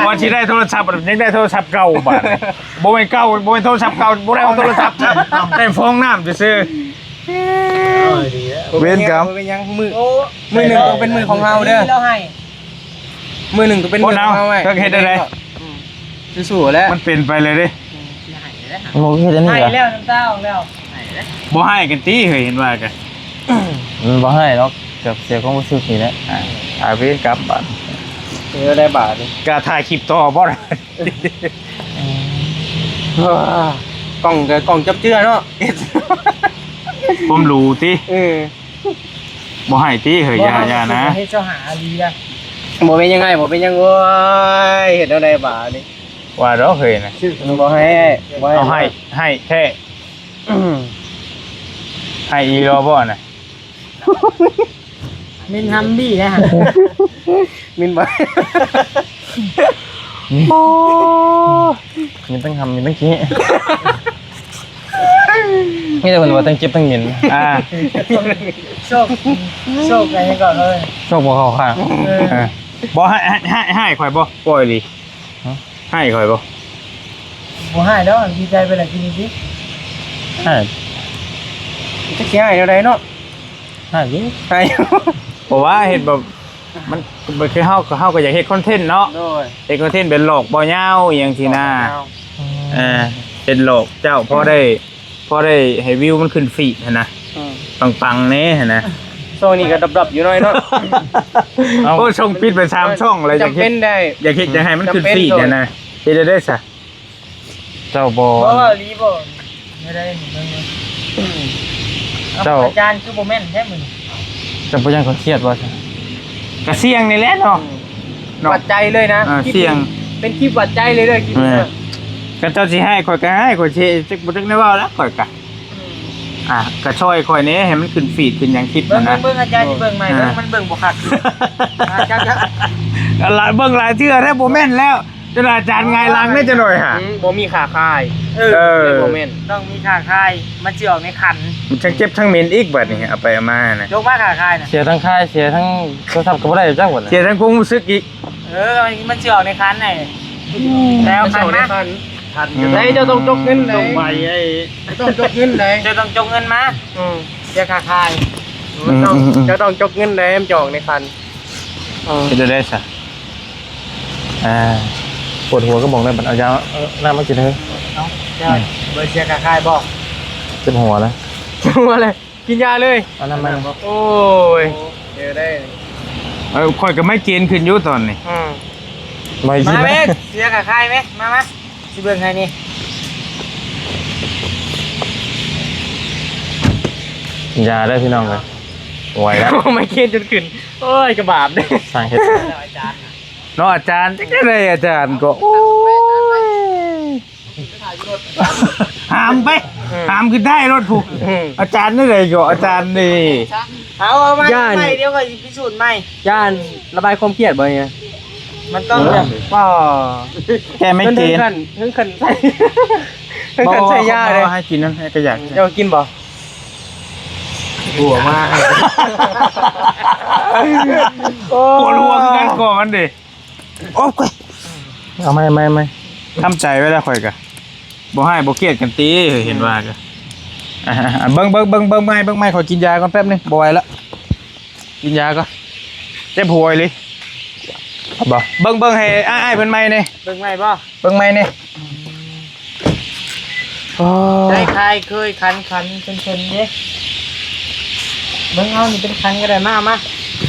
ວ່າຊິໄດ້ໂທລະສັບ ຍັງໄດ້ໂທລະສັບເກົ່າບາດນີ້ ບໍ່ແມ່ນເກົ່າ ບໍ່ແມ່ນໂທລະສັບເກົ່າ ບໍ່ໄດ້ເອົາໂທລະສັບ ໄດ້ຟອງນ້ຳຊື່ໆ. ເວນກຳ ບໍ່ເປັນຫຍັງ ມື້ ມື້ໜຶ່ງຕ້ອງເປັນມື້ຂອງເຮົາເດີ ມື້ໜຶ່ງຕ້ອງເປັນມື້ຂອງເຮົາ. ເຮັດຈັ່ງໃດ? ອືມ ສູ້ໆແຫຼະ ມັນເປັນໄປເລີຍເດ້. ອືມ ຊິໃຫ້ແລ້ວ ໂອ້ ເຮັດອັນນີ້ ໃຫ້ແລ້ວ ນ້ຳຕາອອກແລ້ວ ໃຫ້ແລ້ວ. ບໍ່ໃຫ້ກັນຕິເຮີ້ຍ ເຫັນວ່າກະ ມັນບໍ່ໃຫ້ດອກ ເກືອບເສຍຄວາມຮູ້ສຶກນີ້ແຫຼະ. ອ່າ ອາ ເວນກຳບາດ ເອີ ໄດ້ບາດນີ້ ກະຖ່າຍຄລິບຕໍ່ບໍ່ລະ? ອືມ ກ້ອງ ກ້ອງຈັບເຈື່ອເນາະ ຄວາມຮູ້ຕິ. ເອີ ບໍ່ໃຫ້ຕິເຮີ້ຍ ຢ່າ ຢ່ານະ ເຮັດເຈົ້າຫາອີ່ຫຼີນະ. ບໍ່ເປັນຫຍັງ ບໍ່ເປັນຫຍັງ. ໂອ້ຍ ເຮັດແນວໃດບາດນີ້ ວ່າດອກເຮີ້ຍນະ ບໍ່ໃຫ້ ບໍ່ໃຫ້ ເອົາໃຫ້ ໃຫ້ແທ້. ອືມ ໃຫ້ອີ່ຫຼີບໍ່ນະ? ມິນຮັມບີ້ແລ້ວຫັ້ນ ມິນບໍ່ ໂອ້ ມີທັງຫຳມີທັງຂີ້ ມີແຕ່ເພິ່ນວ່າທັງເຈັບທັງເໝັນ. ອ່າ ໂຊກ ໂຊກອັນນີ້ກໍເອີ ໂຊກບໍ່ເຂົ້າຂ້າງ. ເອີ ເອີ ບໍ່ ໃຫ້ ໃຫ້ ໃຫ້ຂ້ອຍບໍ່? ປ່ອຍລີ ຮະ ໃຫ້ຂ້ອຍບໍ່? ບໍ່ໃຫ້ດອກ ດີໃຈໄປແລ້ວກິນອີກຕິ. ໃຫ້ ຈັກຊິໃຫ້ແນວໃດເນາະ. ໃຫ້ຢູ່ ໃຫ້ ເພາະວ່າເຮັດແບບ ມັນ ມັນຄືເຮົາ ເຮົາກໍຢາກເຮັດຄອນເທັນເນາະ. ໂດຍ ເຮັດຄອນເທັນເປັນຫຼອກບໍ່ຍາວອີ່ຫຍັງຊີ້ນະ. ເອີ ເຮັດຫຼອກເຈົ້າ ພໍໄດ້ ພໍໄດ້ໃຫ້ວິວມັນຂຶ້ນຟີດຫັ້ນນະ. ອືມ ປັງໆແດ່ຫັ້ນນະ. ຊ່ວງນີ້ກໍດັບໆຢູ່ໜ້ອຍເນາະ. ໂອ້ ຊ່ອງປິດໄປສາມຊ່ອງແລ້ວ ຢາກເຮັດ ຢາກເຮັດ ຢາກໃຫ້ມັນຂຶ້ນຟີດຫັ້ນນະ. ເຮັດໄດ້ຊະ ເຈົ້າບໍ່ ບໍ່ເວົ້າອີ່ຫຼີບໍ່? ແນວໃດນີ້ເບິ່ງເບິ່ງ ເຈົ້າ ອາຈານຄືບໍ່ແມ່ນແທ້ມື້ນີ້. ເຈົ້າບໍ່ຢ້ານເຂົາຄຽດບໍ່? ກະສ່ຽງນີ້ແຫຼະເນາະ. ອືມ ເນາະ ວັດໃຈເລີຍນະ. ເອີ ສ່ຽງ ເປັນຄລິບວັດໃຈເລີຍເດີ ຄລິບນີ້. ຄັນເຈົ້າຊິໃຫ້ຂ້ອຍກະໃຫ້ ຂ້ອຍຊິ ຈັກບໍ່ຈັກແນວເວົ້າແລ້ວຂ້ອຍກະ. ອືມ ອ່າ ກະຊ່ອຍຂ້ອຍແດ່ ໃຫ້ມັນຂຶ້ນຟີດຂຶ້ນຫຍັງຄລິບຫັ້ນນະ. ເບິ່ງ ເບິ່ງ ອາຈານຊິເບິ່ງໃໝ່. ອ່າ ເບິ່ງ ມັນເບິ່ງບໍ່ຄັກ. ອ່າ ຈັກ ຈັກ ຫຼາຍ ເບິ່ງຫຼາຍເທື່ອແລ້ວ ບໍ່ແມ່ນແລ້ວ. ຈົນອາຈານຫງາຍຫຼັງເດ້ ຈັກໜ້ອຍຫາ. ອືມ ບໍ່ມີຄ່າຂາຍ. ເອີ ເອີ ບໍ່ແມ່ນ ຕ້ອງມີຄ່າຂາຍ ມັນຊິອອກໃນຂັນ. ມັນທັງເຈັບທັງເໝັນອີກບາດນີ້ ອືມ ເອົາໄປເອົາມານະ. ຍົກມາຄ່າຂາຍນະ ເສຍທັງຂາຍ ເສຍທັງໂທລະສັບກໍບໍ່ໄດ້ຈັກບາດນີ້. ເສຍທັງຄວາມຮູ້ສຶກອີກ. ເອີ ມັນຊິອອກໃນຂັນໃນ ອືມ ແລ້ວຂັນມາ ຂັນ ອືມ ໃດ ເຈົ້າຕ້ອງຈົກເງິນໃດ ຕ້ອງໄປໄອ້ ເຈົ້າຕ້ອງຈົກເງິນໃດ ເຈົ້າຕ້ອງຈົກເງິນມາ. ອືມ ເສຍຄ່າຂາຍ. ອືມ ເຈົ້າ ອືມ ເຈົ້າຕ້ອງຈົກເງິນໃດ ມັນຈະອອກໃນຂັນ. ເອີ ເຮັດໄດ້ຊະ. ອ່າ ປວດຫົວກໍບອກໄດ້ບັດ ເອົາຢາ ເອົານ້ຳມາກິນເດີ. ເອົາ ເຈົ້າ ອືມ ບໍ່ເສຍຄ່າຂາຍບໍ່? ເຈັບຫົວນະ ເຈັບຫົວເລີຍ ກິນຢາເລີຍ. ເອົານ້ຳມາ. ໂອ້ຍ ເດີໄດ້. ເອີ ຂ້ອຍກໍໄມເກຣນຂຶ້ນຢູ່ຕອນນີ້. ອືມ ໄມເກຣນ ມາແມ່ ເສຍຄ່າຂາຍແມ່ ມາ ມາ ຊິເບິ່ງໃຫ້ນີ້. ຢາເດີພີ່ນ້ອງເອີຍ ບໍ່ໄຫວແລ້ວ. ໄມເກຣນຈົນຂຶ້ນ ໂອ້ຍ ກະບາບເດ້ ສ້າງເຮັດ ເນາະອາຈານ. ຈັກຈັ່ງໃດອາຈານກໍ ໂອ້ຍ ຫາມໄປ ອືມ ຫາມຂຶ້ນໄດ້ລົດພຸ້ນ. ອືມ ອາຈານຈັ່ງໃດກໍອາຈານນີ້ ເອົາ ເອົາມາໃໝ່ ດຽວຂ້ອຍຊິພິສູດໃໝ່. ຢ້ານລະບາຍຄວາມຄຽດບໍ່ນີ້? ມັນຕ້ອງແບບ ເອີ ແກ້ໄມເກຣນ ເຖິງຂັ້ນ ເຖິງຂັ້ນໃສ່ ເຖິງຂັ້ນໃສ່ຢາເລີຍ. ໃຫ້ກິນນັ້ນ ໃຫ້ກະຢາກ. ເຈົ້າກິນບໍ່? ຫົວມາ ໂອ້ຍ ປວດຫົວຄືກັນກ່ອນເດ້. ໂອ້ຍ ເອົາໃໝ່ ໃໝ່ ໃໝ່ ທຳໃຈໄວ້ແລ້ວ ຂ້ອຍກະບໍ່ຮ້າຍບໍ່ກຽດກັນຕິ ເຫັນວ່າກະ ອືມ ອ່າ ເບິ່ງ ເບິ່ງ ເບິ່ງ ເບິ່ງໃໝ່ ເບິ່ງໃໝ່ ຂໍກິນຢາກ່ອນແປັບໜຶ່ງ ບໍ່ໄຫວລະ ກິນຢາກ່ອນ ເຈັບຫົວອີ່ຫຼີ. ເອົາບໍ່ ເບິ່ງ ເບິ່ງໃຫ້ອ້າຍ ອ້າຍເພິ່ນໃໝ່ແດ່ ເບິ່ງໃໝ່ບໍ່? ເບິ່ງໃໝ່ແດ່. ອືມ ໂອ້ຍ ໄດ້ຄາຍເຄີຍຄັນ ຄັນເຄີຍເດ້. ເບິ່ງເອົານີ້ເປັນຄັນກໍໄດ້ ມາ ມາ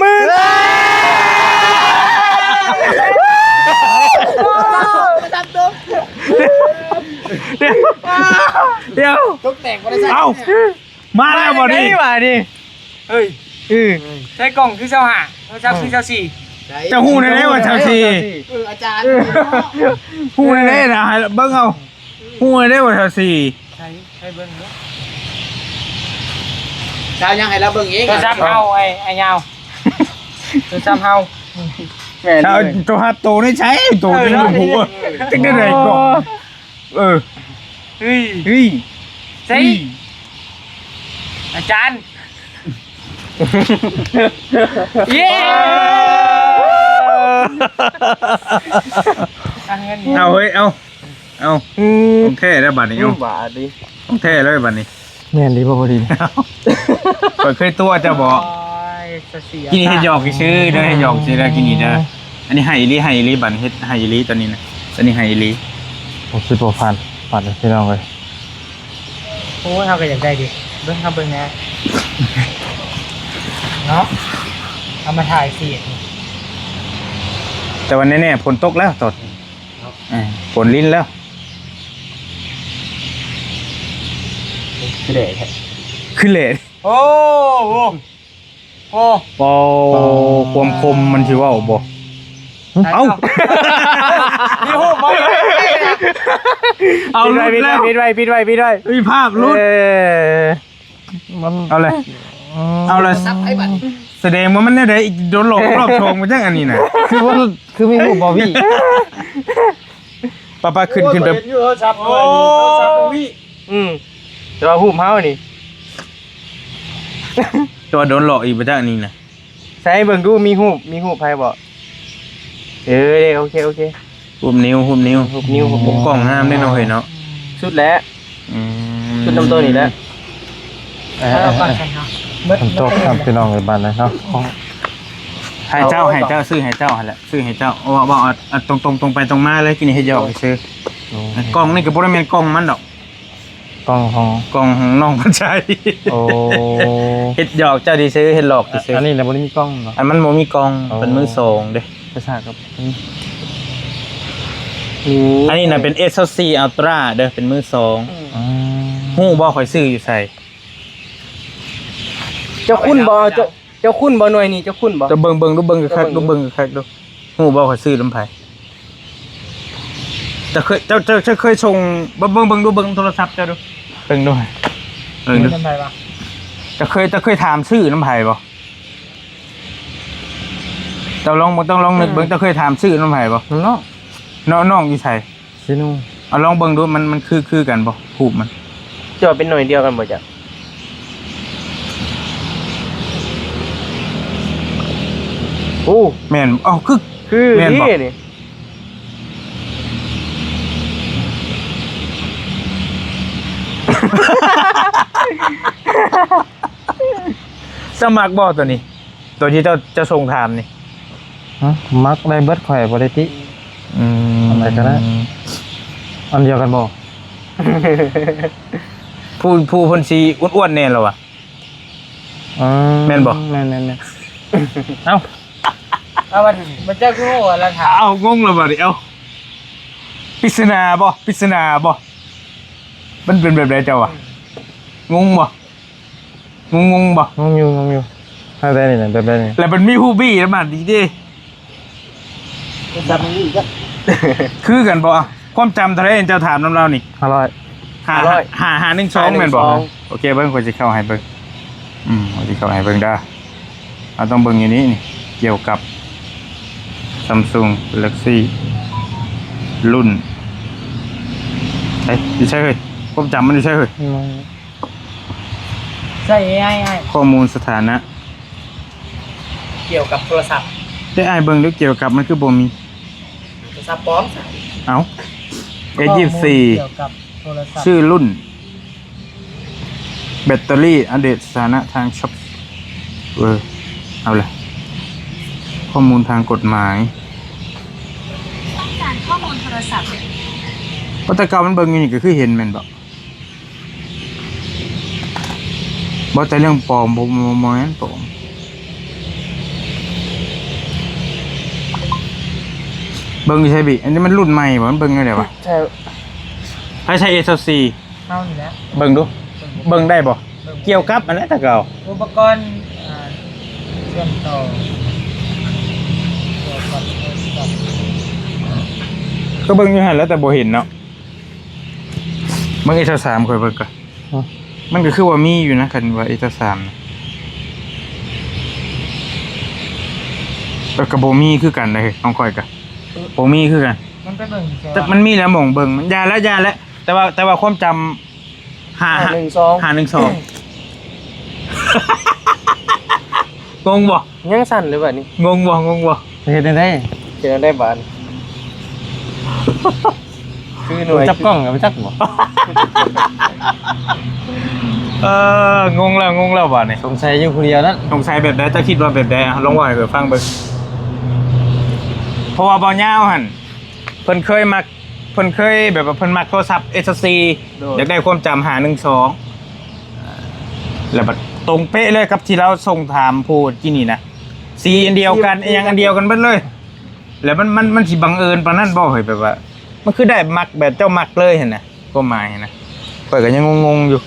ໝື່ນ ດຽວ ດຽວ ຕົກແຕກບໍ່ໄດ້ໃຊ້ ເອົ້າ ມາແລ້ວບໍ່ນີ້ ມາໄດ້ຫວານີ້ ເຮີ້ຍ ອື ໃສ່ກ່ອງຄືຊາວຫ້າ ໂທລະສັບຄືຊາວສີ່ ເຈົ້າຮູ້ແນວໃດວ່າຊາວສີ່ ເອີ ອາຈານ ຮູ້ແນວໃດນະ ໃຫ້ເບິ່ງເອົາ ຮູ້ແນວໃດວ່າຊາວສີ່ ໃສ່ ໃຫ້ເບິ່ງເນາະ ຊາວຍັງໃຫ້ລາວເບິ່ງເອງ ໂທລະສັບເຮົາ ໄອ້ ໄອ້ຍາວ ໂທລະສັບເຮົາ ແມ່ນ ຊາວ ໂທລະສັບໂຕໃນໃສ ໂຕໃນຫົວ ເອີ ຈັ່ງໃດກໍ ເອີ ເຮີ້ຍ ເຮີ້ຍ ໃສ່ ອາຈານ ເຢ້ ເອົາເຮີ້ຍ ເອົາ ເອົາ ຂອງແທ້ແລ້ວບັດນີ້ ເອົາ ບາດນີ້ ຂອງແທ້ເລີຍບັດນີ້ ແມ່ນດີບໍ່ພໍດີ ຂ້ອຍເຄີຍຕົວະເຈົ້າບໍ່ ໂອ້ຍ ສະເສຍ ກິນເຮັດຫຍອກຊື່ເດີ ເຮັດຫຍອກຊື່ເດີ ກິນນີ້ເດີ ອັນນີ້ໃຫ້ອີ່ຫຼີ ໃຫ້ອີ່ຫຼີ ບັດເຮັດໃຫ້ອີ່ຫຼີ ຕອນນີ້ນະ ຕອນນີ້ໃຫ້ອີ່ຫຼີ ບໍ່ຄິດບໍ່ຝັນ ຝັນພີ່ນ້ອງເອີຍ ໂອ້ຍ ເຮົາກໍຢາກໄດ້ເດ ເບິ່ງ ເຮົາເບິ່ງແດ່ເນາະ ເອົາມາຖ່າຍຊິ ແຕ່ວ່າແນ່ໆ ຝົນຕົກແລ້ວຕອນນີ້ ເອີ ຝົນລິນແລ້ວ ຄືແຫຼະແທ້ ຄືແຫຼະ ໂອ້ໂຫ ໂອ້ ເປົ່າ ຄວາມຄົມມັນຊິເວົ້າບໍ່ ເອົ້າ ມີຮູບບໍ່ ເອົາ ປິດໄວ້ ປິດໄວ້ ປິດໄວ້ ປິດໄວ້ ມີພາບຫຼຸດ ເອີ ມັນ ເອົາເລີຍ ເອົາເລີຍ ສະແດງວ່າມັນແນວໃດ ໂດນຫຼອກຮອບສອງມາຈັ່ງອັນນີ້ນະ ຄືວ່າ ຄືມີຮູບບໍ່ພີ່ ປ້າໆ ຂຶ້ນ ຂຶ້ນໄປ ໂອ້ຍ ເຫັນຢູ່ໂທລະສັບ ໂອ້ ໂທລະສັບບໍ່ມີ ອືມ ແຕ່ວ່າຮູບເຮົານີ້ ແຕ່ວ່າໂດນຫຼອກອີກບໍ່ຈັກອັນນີ້ນະ ໃສ່ເບິ່ງດູ ມີຮູບ ມີຮູບໃຜບໍ່ ເອີ ໂອເຄ ໂອເຄ ຮູບນິ້ວ ຮູບນິ້ວ ຮູບນິ້ວ ຮູບ ໂອ້ ກ້ອງງາມເດ້ເນາະເຮີ້ຍເນາະ ສຸດແລ້ວ ອືມ ສຸດນຳໂຕນີ້ແຫຼະ ເອີ ເອົາກ່ອນຊັ້ນເນາະ ເບິດ ເບິດ ຕ້ອງ ພີ່ນ້ອງເອີຍ ບາດນີ້ເນາະ ໃຫ້ເຈົ້າ ໃຫ້ເຈົ້າ ຊື້ໃຫ້ເຈົ້າຫັ້ນແຫຼະ ຊື້ໃຫ້ເຈົ້າ ເວົ້າ ເວົ້າ ເອົາ ເອົາຕົງໆ ຕົງໄປຕົງມາເລີຍ ກິນເຮັດຫຍອກຊື່ ໂອ້ ກ້ອງນີ້ກໍບໍ່ໄດ້ແມ່ນກ້ອງມັນດອກ ກ້ອງຂອງ ກ້ອງຂອງນ້ອງພັນໄຊ ໂອ້ ເຮັດຫຍອກເຈົ້າຊື່ໆ ເຮັດຫຼອກຊື່ໆ ອັນນີ້ນະບໍ່ໄດ້ມີກ້ອງເນາະ ອັນມັນບໍ່ມີກ້ອງ ໂອ້ ເປັນມືສອງເດ້ ປະສາດກັບ ອືມ ອັນນີ້ນະເປັນ ເອຊຊາວສີ່ ອັລຕຣາ ເດີ ເປັນມືສອງ ອືມ ຮູ້ບໍ່ຂ້ອຍຊື້ຢູ່ໃສ ເຈົ້າຄຸ້ນບໍ່ ເຈົ້າ ເຈົ້າຄຸ້ນບໍ່ໜ່ວຍນີ້ ເຈົ້າຄຸ້ນບໍ່ ເຈົ້າເບິ່ງ ເບິ່ງດູ ເບິ່ງຄັກໆ ເຈົ້າເບິ່ງ ເບິ່ງຄັກໆດູ ຮູ້ບໍ່ຂ້ອຍຊື້ນຳໃຜ ເຈົ້າເຄີຍ ເຈົ້າ ເຈົ້າ ເຈົ້າເຄີຍສົ່ງ ເບິ່ງ ເບິ່ງ ເບິ່ງດູ ເບິ່ງໂທລະສັບເຈົ້າດູ ເບິ່ງດູ ເບິ່ງດູ ນຳໃຜວະ ເຈົ້າເຄີຍ ເຈົ້າເຄີຍຖາມຊື້ນຳໃຜບໍ່ ເຈົ້າລອງເບິ່ງ ຕ້ອງລອງນຶກເບິ່ງ ເອີ ເຈົ້າເຄີຍຖາມຊື້ນຳໃຜບໍ່ ນຳນ້ອງ ນ້ອງ ນ້ອງຢູ່ໃສ ຊິນູ ເອົາລອງເບິ່ງດູ ມັນ ມັນຄື ຄືກັນບໍ່ ຮູບມັນ ຈະເປັນໜ່ວຍດຽວກັນບໍ່ຈັກ ໂອ້ ແມ່ນ ເອົ້າ ຄື ຄື ແມ່ນບໍ່ ນີ້ ນີ້ ເຈົ້າມັກບໍ່ໂຕນີ້? ໂຕທີ່ເຈົ້າ ເຈົ້າສົ່ງຖາມນີ້? ຮະ? ມັກໄດ້ເບິດ ຂ້ອຍບໍ່ໄດ້ຕິ. ອືມ ອັນໃດກໍໄດ້. ອັນດຽວກັນບໍ່? ຜູ້ ຜູ້ເພິ່ນຊິອ້ວນໆແດ່ລະວະ. ອືມ ແມ່ນບໍ່? ແມ່ນໆໆ. ເອົ້າ ເອົາ ມັນ ມັນເຈົ້າຄືວ່າລະຖາມ? ເອົ້າ ງົງລະບາດນີ້. ເອົ້າ ປິດສະໜາບໍ່? ປິດສະໜາບໍ່? ມັນເປັນແບບໃດເຈົ້າວະ? ອືມ ງົງບໍ່? ງົງ ງົງບໍ່? ງົງຢູ່ ງົງຢູ່. ແບບໃດນີ້ນະ? ແບບໃດນີ້? ແລ້ວມັນມີຮູບບີນຳມັນອີກເດ້. ຈັບມັນອີກ. ຄືກັນບໍ່? ຄວາມຈຳເທົ່າໃດເຈົ້າຖາມນຳລາວນີ້? ຫ້າຮ້ອຍ. ຫ້າ ຫ້າຮ້ອຍ ຫ້າ ຫ້າໜຶ່ງສອງ ຫ້າໜຶ່ງສອງ ແມ່ນບໍ່? ໂອເຄ ເບິ່ງ ຂ້ອຍຊິເຂົ້າໃຫ້ເບິ່ງ. ອືມ ຂ້ອຍຊິເຂົ້າໃຫ້ເບິ່ງເດີ້. ເຮົາຕ້ອງເບິ່ງຢູ່ນີ້ ນີ້ ກ່ຽວກັບ Samsung Galaxy ລຸ້ນ ເອີຍ ຢູ່ໃສເຮີ້ຍ? ຄວາມຈຳມັນຢູ່ໃສເຮີ້ຍ? ໃສ່ ເອໄອ ອ້າຍ ຂໍ້ມູນສະຖານະ ກ່ຽວກັບໂທລະສັບ. ແຕ່ອ້າຍເບິ່ງດູ ກ່ຽວກັບມັນຄືບໍ່ມີ? ໂທລະສັບປອມ. ເອົ້າ ເອຊ ຊາວສີ່ ຂ້ອມູນກ່ຽວກັບໂທລະສັບ ຊື່ລຸ້ນ ແບັດເຕີຣີ ອັບເດດສະຖານະທາງຊອບເວີ. ເອົາລະ ຂໍ້ມູນທາງກົດໝາຍ ຕ້ອງການຂໍ້ມູນໂທລະສັບ. ເພາະແຕ່ເກົ່າມັນເບິ່ງຢູ່ນີ້ກໍຄືເຫັນແມ່ນບໍ່? ບໍ່ ແຕ່ເລື່ອງປອມ ບໍ່ ບໍ່ ບໍ່ແມ່ນປອມ. ເບິ່ງຢູ່ໃສບິ? ອັນນີ້ມັນລຸ້ນໃໝ່ບໍ່? ມັນເບິ່ງແນວໃດວະ? ໃຊ່ ໃຜໃຊ້ ເອຊຊາວສີ່? ເຮົານີ້ແຫຼະ. ເບິ່ງດູ ເບິ່ງໄດ້ບໍ່? ເບິ່ງ ກ່ຽວກັບອັນນັ້ນແຕ່ເກົ່າ ອຸປະກອນ ອ່າ ເຊື່ອມຕໍ່ ກ່ຽວກັບໂທລະສັບ. ກໍເບິ່ງຢູ່ຫັ້ນແຫຼະ ແຕ່ບໍ່ເຫັນເນາະ. ເບິ່ງ ເອຊຊາວສາມ ຂ້ອຍເບິ່ງກ່ອນ. ຮະ? ມັນກໍຄືວ່າມີຢູ່ນະ ຄັນວ່າ ເອຊຊາວສາມ ນະ. ເອີ ກໍບໍ່ມີຄືກັນເດ້ ຂອງຂ້ອຍກໍ ເອີ ບໍ່ມີຄືກັນ. ມັນໄປເບິ່ງ ແຕ່ມັນມີແລ້ວໝ່ອງເບິ່ງ ມັນ ຢ່າແລ້ວ ຢ່າແລ້ວ. ແຕ່ວ່າ ແຕ່ວ່າຄວາມຈຳ ຫ້າ ຫ້າໜຶ່ງສອງ ຫ້າໜຶ່ງສອງ. ງົງບໍ່? ຍັງສັ່ນເລີຍບາດນີ້. ງົງບໍ່? ງົງບໍ່? ເຮັດແນວໃດ? ເຮັດແນວໃດບາດ? ຄືໜ່ວຍຈັບກ້ອງກໍບໍ່ຈັກບໍ່? ເອີ ງົງແລ້ວ ງົງແລ້ວບາດນີ້. ສົງໄສຢູ່ຜູ້ດຽວນັ້ນ. ສົງໄສແບບໃດ? ເຈົ້າຄິດວ່າແບບໃດ? ອະ ລອງເວົ້າໃຫ້ຂ້ອຍຟັງເບິ່ງ. ເພາະວ່າບ່າວຍາວຫັ້ນ ເພິ່ນເຄີຍມັກ ເພິ່ນເຄີຍແບບວ່າເພິ່ນມັກໂທລະສັບ ເອຊ ສີ່ ໂດຍ ຢາກໄດ້ຄວາມຈຳ ຫ້າໜຶ່ງສອງ ແລ້ວບັດຕົງເປະເລີຍກັບທີ່ລາວສົ່ງຖາມຜູ້ກີ້ນີ້ນະ ສີອັນດຽວກັນ ສີ ອີ່ຫຍັງອັນດຽວກັນເບິດເລີຍ ແລ້ວມັນ ມັນ ມັນຊິບັງເອີນປານນັ້ນບໍ່? ເຮີ້ຍ ແບບວ່າມັນຄືໄດ້ມັກແບບເຈົ້າມັກເລີຍຫັ້ນນະ ຄວາມໝາຍຫັ້ນນະ ຂ້ອຍກໍຍັງງົງໆຢູ່.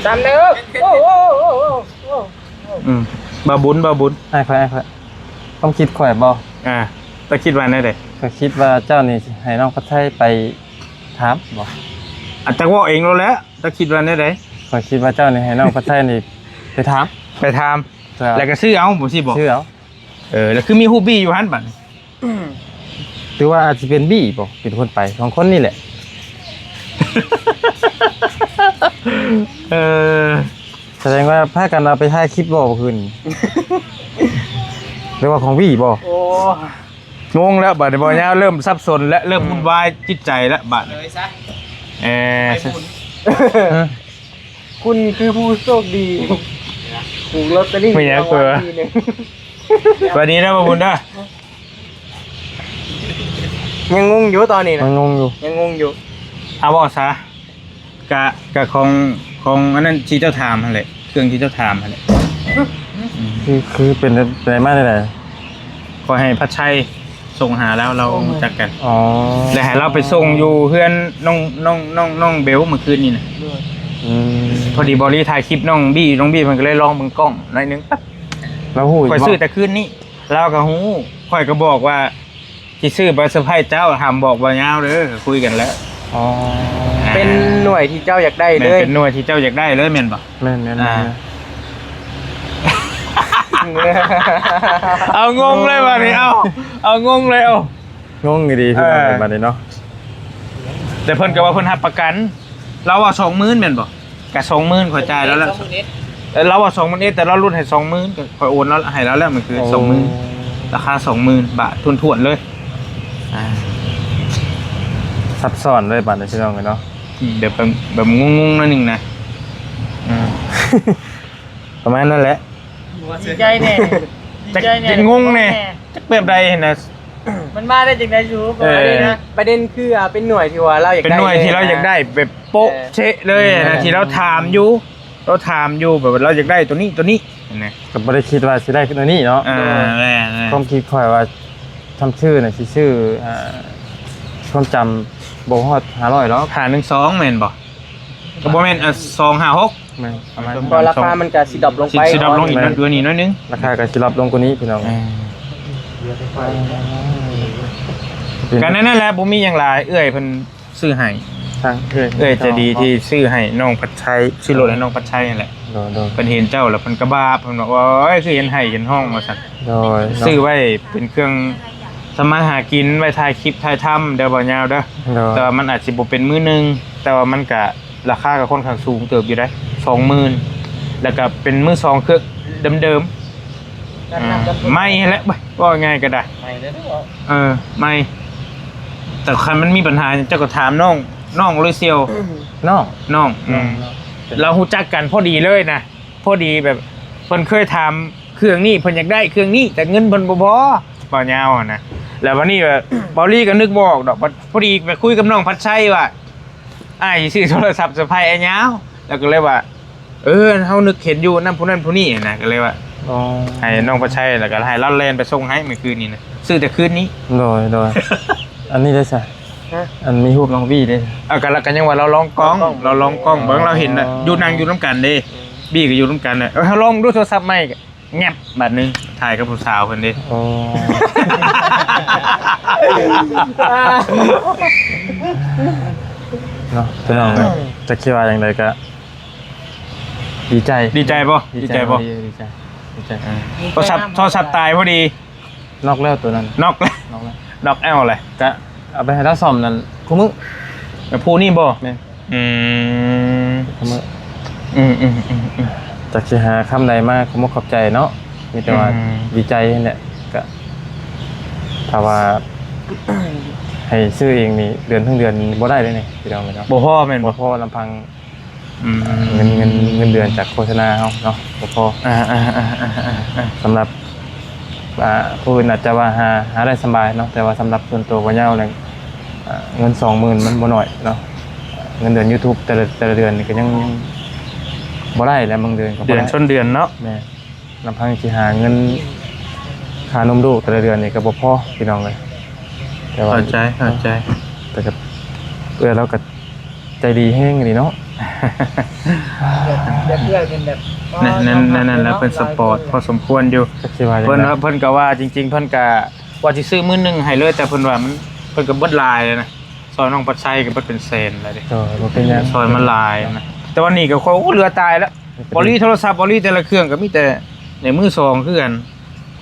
ຕາມເດີ ໂອ້ ໂອ້ ໂອ້ ໂອ້ ໂອ້ ອືມ ບ່າວບຸນ ບ່າວບຸນ ອ້າຍຂ້ອຍ ອ້າຍຂ້ອຍ ຄວາມຄິດຂ້ອຍບໍ? ອ່າ ເຈົ້າຄິດວ່າແນວໃດ? ຂ້ອຍຄິດວ່າເຈົ້ານີ້ໃຫ້ນ້ອງພັດໄຊໄປຖາມບໍ? ອາດຈະເວົ້າເອງໂລດແຫຼະ ເຈົ້າຄິດວ່າແນວໃດ? ຂ້ອຍຄິດວ່າເຈົ້ານີ້ໃຫ້ນ້ອງພັດໄຊນີ້ໄປຖາມ ໄປຖາມ ແລ້ວກໍຊື້ເອົາ ບໍ່ຊີ້ບໍ? ຊື້ເອົາ. ເອີ ແລ້ວຄືມີຮູບບີຢູ່ຫັ້ນບັດນີ້? ຫຼືວ່າອາດຊິເປັນບີບໍ ເປັນຄົນໄປ ສອງຄົນນີ້ແຫຼະ. ເອີ ສະແດງວ່າພາກັນເອົາໄປຖ່າຍຄລິບບໍມື້ຄືນນີ້ ຫຼືວ່າຂອງບີບໍ? ໂອ້ ງົງແລ້ວ ບາດນີ້ບ່າວຍາວເລີ່ມສັບສົນແລະ ເລີ່ມວຸ່ນວາຍຈິດໃຈແລ້ວບາດນີ້. ເອີ ໄປບຸນ ຮະ? ຄຸນຄືຜູ້ໂຊກດີ ຖືກລອດເຕີຣີ ແມ່ນຫຍັງ ລາງວັນທີໜຶ່ງ. ສະບາຍດີເດີ ບ່າວບຸນເດີ. ຍັງງົງຢູ່ຕອນນີ້ນະ ຍັງງົງຢູ່ ຍັງງົງຢູ່. ເອົາ ເວົ້າຊະ ກະ ກະຂອງ ຂອງອັນນັ້ນທີ່ເຈົ້າຖາມຫັ້ນແຫຼະ ເຄື່ອງທີ່ເຈົ້າຖາມຫັ້ນແຫຼະ. ຄື ຄືເປັນ ເປັນມາແນວໃດ? ຂ້ອຍໃຫ້ພັດໄຊສົ່ງຫາລາວ ລາວຮູ້ຈັກກັນ. ອໍ ແລ້ວໃຫ້ລາວໄປສົ່ງຢູ່ເຮືອນນ້ອງ ນ້ອງ ນ້ອງ ນ້ອງເບວມື້ຄືນນີ້ນະ. ອືມ ພໍດີບ່າວລີຖ່າຍຄລິບນ້ອງບີ ນ້ອງບີເພິ່ນກໍເລີຍລອງເບິ່ງກ້ອງໜ້ອຍໜຶ່ງ ແປັບ ລາວຮູ້ຢູ່ ຂ້ອຍຊື້ແຕ່ຄືນນີ້ ລາວກໍຮູ້. ຂ້ອຍກໍບອກວ່າ ຊິຊື້ໄປເຊີໄພຣສ໌ເຈົ້າ ຫ້າມບອກບ່າວຍາວເດີ ກໍຄຸຍກັນແລ້ວ. ອໍ ເປັນໜ່ວຍທີ່ເຈົ້າຢາກໄດ້ເລີຍ ເປັນໜ່ວຍທີ່ເຈົ້າຢາກໄດ້ເລີຍແມ່ນບໍ່? ແມ່ນໆໆ ອ່າ ເອົາ ງົງເລີຍບາດນີ້ ເອົາ ເອົາ ງົງເລີຍ ເອົາ ງົງອີ່ຫຼີ ເອີ ພີ່ນ້ອງເອີຍ ບາດນີ້ເນາະ. ແຕ່ເພິ່ນກໍວ່າເພິ່ນຮັບປະກັນ ລາວວ່າສອງໝື່ນແມ່ນບໍ່? ກະສອງໝື່ນຂ້ອຍຈ່າຍລາວແລ້ວ ສອງໝື່ນເອັດ ເອີ ລາວວ່າສອງໝື່ນເອັດ ແຕ່ລາວຫຼຸດໃຫ້ສອງໝື່ນ ຂ້ອຍໂອນລາວໃຫ້ລາວແລ້ວ ມັນຄືສອງໝື່ນ ໂອ້ ລາຄາສອງໝື່ນບາດຖ້ວນໆເລີຍ. ອ່າ ຊັບຊ້ອນເລີຍບາດນີ້ ພີ່ນ້ອງເອີຍເນາະ. ອືມ ແບບ ແບບງົງໆໜ້ອຍໜຶ່ງນະ. ປະມານນັ້ນແຫຼະ ດີໃຈແດ່ ດີໃຈແດ່ ຈັກງົງແດ່ ຈັກແບບໃດຫັ້ນນະ ມັນມາໄດ້ຈັ່ງໃດສູ ເອີ ປະເດັນນະ ປະເດັນຄື ອ່າ ເປັນໜ່ວຍທີ່ວ່າລາວຢາກໄດ້ ເປັນໜ່ວຍທີ່ລາວຢາກໄດ້ ແບບໂປະເຊະເລີຍນະ ເອີ ທີ່ລາວຖາມຢູ່ ລາວຖາມຢູ່ ແບບວ່າລາວຢາກໄດ້ໂຕນີ້ ໂຕນີ້ນະ ກໍບໍ່ໄດ້ຄິດວ່າຊິໄດ້ໂຕນີ້ເນາະ ອ່າ ແມ່ນໆ ຄວາມຄິດຂ້ອຍວ່າ ທຳຊື່ນະ ຊິຊື້ ອ່າ ຄວາມຈຳບໍ່ຮອດຫ້າຮ້ອຍດອກ ຫ້າໜຶ່ງສອງແມ່ນບໍ່? ກໍບໍ່ແມ່ນ ເອີ ສອງຫ້າຫົກ ແມ່ນ ປະມານ ກໍລາຄາມັນກໍຊິດຣອບລົງໄປ ຊິດຣອບລົງອີກ ແມ່ນ ເດືອນນີ້ໜ້ອຍໜຶ່ງ ລາຄາກໍຊິດຣອບລົງກວ່ານີ້ພີ່ນ້ອງ ເອີ ກໍນັ້ນແຫຼະ ບໍ່ມີຫຍັງຫຼາຍ ເອື້ອຍເພິ່ນຊື້ໃຫ້ ທາງເອື້ອຍ ເອື້ອຍໃຈດີທີ່ຊື້ໃຫ້ນ້ອງພັດໄຊ ຊື້ລົດໃຫ້ນ້ອງພັດໄຊນັ້ນແຫຼະ ໂດຍໆ ເພິ່ນເຫັນເຈົ້າແລ້ວເພິ່ນກໍບາບ ເພິ່ນວ່າ ໂອ້ຍ ຄືເຫັນໄຫ້ເຫັນຮ້ອງວ່າຊັ້ນ ໂດຍ ຊື້ໄວ້ເປັນເຄື່ອງ ທຳມາຫາກິນ ໄວ້ຖ່າຍຄລິບຖ່າຍທຳເດີ ບໍ່ຍາວເດີ ໂດຍ ແຕ່ວ່າມັນອາດຊິບໍ່ເປັນມືໜຶ່ງ ແຕ່ວ່າມັນກະ ລາຄາກໍຄ່ອນຂ້າງສູງເຕີບຢູ່ເດ້ ສອງໝື່ນ ແລ້ວກໍເປັນມືສອງ ເຄື່ອງເດີມໆ ອ່າ ໃໝ່ຫັ້ນແຫຼະ ເວົ້າງ່າຍກໍໄດ້ ໃໝ່ເລີຍເນາະ ເອີ ໃໝ່ ແຕ່ຄັນມັນມີບັນຫາຫຍັງ ເຈົ້າກໍຖາມນ້ອງ ນ້ອງເລີຍສ່ຽວ ນ້ອງ ນ້ອງ ອືມ ນ້ອງ ລາວຮູ້ຈັກກັນພໍດີເລີຍນະ ພໍດີແບບເພິ່ນເຄີຍຖາມເຄື່ອງນີ້ ເພິ່ນຢາກໄດ້ເຄື່ອງນີ້ ແຕ່ເງິນເພິ່ນບໍ່ພໍ ເວົ້າຍາວຫັ້ນນະ ແລ້ວບັດນີ້ແບບ ເບົາລີກໍນຶກບໍ່ອອກດອກ ພໍດີໄປຄຸຍກັບນ້ອງພັດໄຊວ່າ ອ້າຍຊິຊື້ໂທລະສັບເຊີໄພອ້າຍຍາວ ແລ້ວກໍເລີຍວ່າ ເອີ ເຮົານຶກເຫັນຢູ່ນຳຜູ້ນັ້ນຜູ້ນີ້ນະ ກໍເລີຍວ່າ ອໍ ໃຫ້ນ້ອງປະໄຊ ແລ້ວກໍໃຫ້ລາວແລ່ນໄປສົ່ງໃຫ້ມື້ຄືນນີ້ນະ ຊື້ແຕ່ຄືນນີ້ ໂດຍໆ ອັນນີ້ໄດ້ຊະ ຮະ ອັນມີຮູບນ້ອງວີເດ້ ເອົາ ກໍ ກໍຍັງວ່າລາວລອງກ້ອງ ລາວລອງກ້ອງເບິ່ງ ລາວເຫັນນະ ອໍ ຢູ່ ນັ່ງຢູ່ນຳກັນເດ້ ວີກໍຢູ່ນຳກັນນະ ເອີ ເຮົາລອງດູໂທລະສັບໃໝ່ ແງບ ບາດໜຶ່ງ ຖ່າຍກັບຜູ້ສາວເພິ່ນເດ້ ອໍ ເນາະ ພີ່ນ້ອງເອີຍ ຈັກຊິວ່າຈັ່ງໃດກໍ ດີໃຈ ດີໃຈບໍ່? ດີໃຈບໍ່? ດີໃຈ ດີໃຈ ດີໃຈ ເອີ ໂທລະສັບ ໂທລະສັບຕາຍພໍດີ ນັອກແລ້ວໂຕນັ້ນ ນັອກແລ້ວ ນັອກແລ້ວ ນັອກແອວແຫຼະ ກະເອົາໄປໃຫ້ລາວສ້ອມນັ້ນຄູ່ມື້ ແລ້ວຜູ້ນີ້ບໍ່? ແມ່ນ ອືມ ຄູ່ມື້ ອືມໆໆໆ ຈັກຊິຫາຄຳໃດມາຂອບອົກຂອບໃຈເນາະ ມີແຕ່ວ່າ ອືມ ດີໃຈຫັ້ນແຫຼະ ກະຖ້າວ່າໃຫ້ຊື້ເອງນີ້ ເດືອນທັງເດືອນບໍ່ໄດ້ເດ້ນີ້ ພີ່ນ້ອງເນາະ ບໍ່ພໍແມ່ນບໍ່? ບໍ່ພໍລຳພັງ ອືມ ເງິນ ເງິນ ເງິນເດືອນຈາກໂຄສະນາເຮົາເນາະ ບໍ່ພໍ ອ່າໆໆໆ ສຳລັບ ອ່າ ຜູ້ອື່ນອາດຈະວ່າຫາ ຫາໄດ້ສະບາຍເນາະ ແຕ່ວ່າສຳລັບສ່ວນຕົວບ່າວຍາວແລ້ວ ອ່າ ເງິນສອງໝື່ນມັນບໍ່ໜ້ອຍເນາະ ເງິນເດືອນຢູທູບແຕ່ລະ ແຕ່ລະເດືອນນີ້ກໍຍັງ ຍັງບໍ່ໄດ້ແຫຼະ ບາງເດືອນກໍບໍ່ໄດ້ ເດືອນຊົນເດືອນເນາະ ແມ່ນ ລຳພັງຊິຫາເງິນຄ່ານົມລູກແຕ່ລະເດືອນນີ້ກໍບໍ່ພໍ ພີ່ນ້ອງເອີຍ ແຕ່ວ່າ ເຂົ້າໃຈ ເຂົ້າໃຈ ແຕ່ກໍ ເອື້ອຍລາວກໍໃຈດີແຮງອີ່ຫຼີເນາະ ແບບ ແບບເອື້ອຍເປັນແບບ ນັ້ນ ນັ້ນ ນັ້ນແຫຼະ ເພິ່ນສະປອດພໍສົມຄວນຢູ່ ຈັກຊິວ່າຈັ່ງໃດ ເພິ່ນວ່າ ເພິ່ນກໍວ່າ ຈິງໆ ເພິ່ນກໍວ່າຊິຊື້ໝື່ນໜຶ່ງໃຫ້ເລີຍ ແຕ່ເພິ່ນວ່າມັນ ເພິ່ນກໍເບິດຫຼາຍແລ້ວນະ ຊ່ອຍນ້ອງພັດໄຊກໍເບິດເປັນແສນແລ້ວເດ້ ໂດຍ ບໍ່ເປັນຫຍັງ ຊ່ອຍມາຫຼາຍນະ ແຕ່ວ່ານີ້ກໍ ໂອ້ ເຫຼືອຕາຍແລ້ວ ບໍ່ມີ ໂທລະສັບບໍ່ມີ ແຕ່ລະເຄື່ອງກໍມີແຕ່ໃນມືສອງຄືກັນ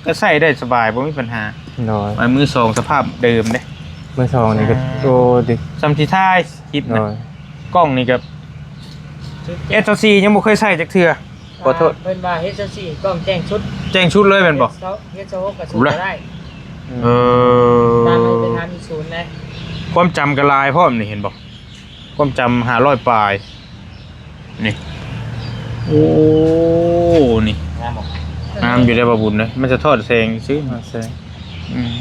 ກໍໃຊ້ໄດ້ສະບາຍ ບໍ່ມີບັນຫາ ໂດຍ ວ່າມືສອງສະພາບເດີມເດ້ ມືສອງນີ້ກໍ ອ່າ ໂອ້ ດີ ສ່ຳທີ່ຖ່າຍຄລິບນະ ໂດຍ ກ້ອງນີ້ກໍ ເອັດຊອງສີ່ ຍັງບໍ່ເຄີຍໃຊ້ຈັກເທື່ອ ຂໍໂທດ ເພິ່ນວ່າ ເອັດຊອງສີ່ ກ້ອງແຈ້ງສຸດ ແຈ້ງສຸດເລີຍແມ່ນບໍ່? ເອັດຊອງຫົກ ກໍສຸດກໍໄດ້ ເອີ ຕາມໄປຖາມຢູ່ສູນເດ້ ຄວາມຈຳກໍຫຼາຍພ້ອມນີ້ ເຫັນບໍ່? ຄວາມຈຳຫ້າຮ້ອຍປາຍ ນີ້ ໂອ້ ນີ້ ງາມບໍ່? ງາມຢູ່ເດ້ ບ່າວບຸນເດ້ ມັນສະທ້ອນແສງຊື່ ສະທ້ອນແສງ ອືມ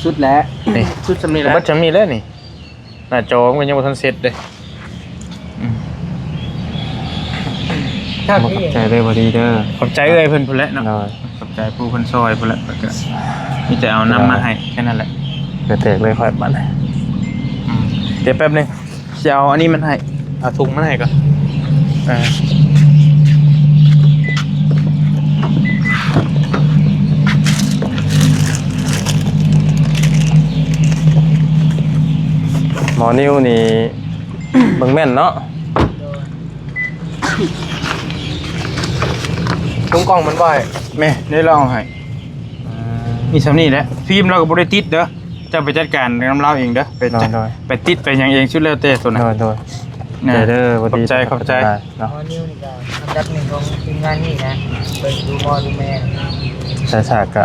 ສຸດແລ້ວ ນີ້ ສຸດສ່ຳນີ້ແຫຼະ ເບິດສ່ຳນີ້ແຫຼະນີ້ ໜ້າຈໍມັນກໍຍັງບໍ່ທັນເສັດເດ້ ອືມ ຂອບໃຈເດີ ບໍ່ດີເດີ ຂອບໃຈເອື້ອຍເພິ່ນພຸ້ນແຫຼະເນາະ ໂດຍ ຂອບໃຈຜູ້ເພິ່ນຊ່ອຍພຸ້ນແຫຼະ ແລ້ວກໍມີແຕ່ເອົານຳມາໃຫ້ແຄ່ນັ້ນແຫຼະ ເຫຼືອແຕກເລີຍຂ້ອຍບາດນີ້ ອືມ ດຽວແປັບໜຶ່ງ ຊິເອົາອັນນີ້ມັນໃຫ້ ເອົາຖົງມັນໃຫ້ກ່ອນ ເອີ ໝໍນິວນີ້ເບິ່ງແມ່ນເນາະ ທຸງກ້ອງມັນບໍ່ໃຫ້ ແມ່ ໄດ້ລອງໃຫ້ ອ່າ ມີສ່ຳນີ້ແຫຼະ ຟີມລາວກໍບໍ່ໄດ້ຕິດເດີ ເຈົ້າໄປຈັດການນຳລາວເອງເດີ ໄປ ໂດຍໆ ໄປຕິດໄປຫຍັງເອງ ສຸດແລ້ວແຕ່ໂຕນະ ໂດຍໆ ນະ ຂອບໃຈເດີ ຂອບໃຈ ຂອບໃຈ ເນາະ ໝໍນິວນີ້ກໍອັນດັບໜຶ່ງຂອງທີມງານນີ້ນະ ເບິ່ງດູໝໍດູແມ່ ສາຍສາກກະ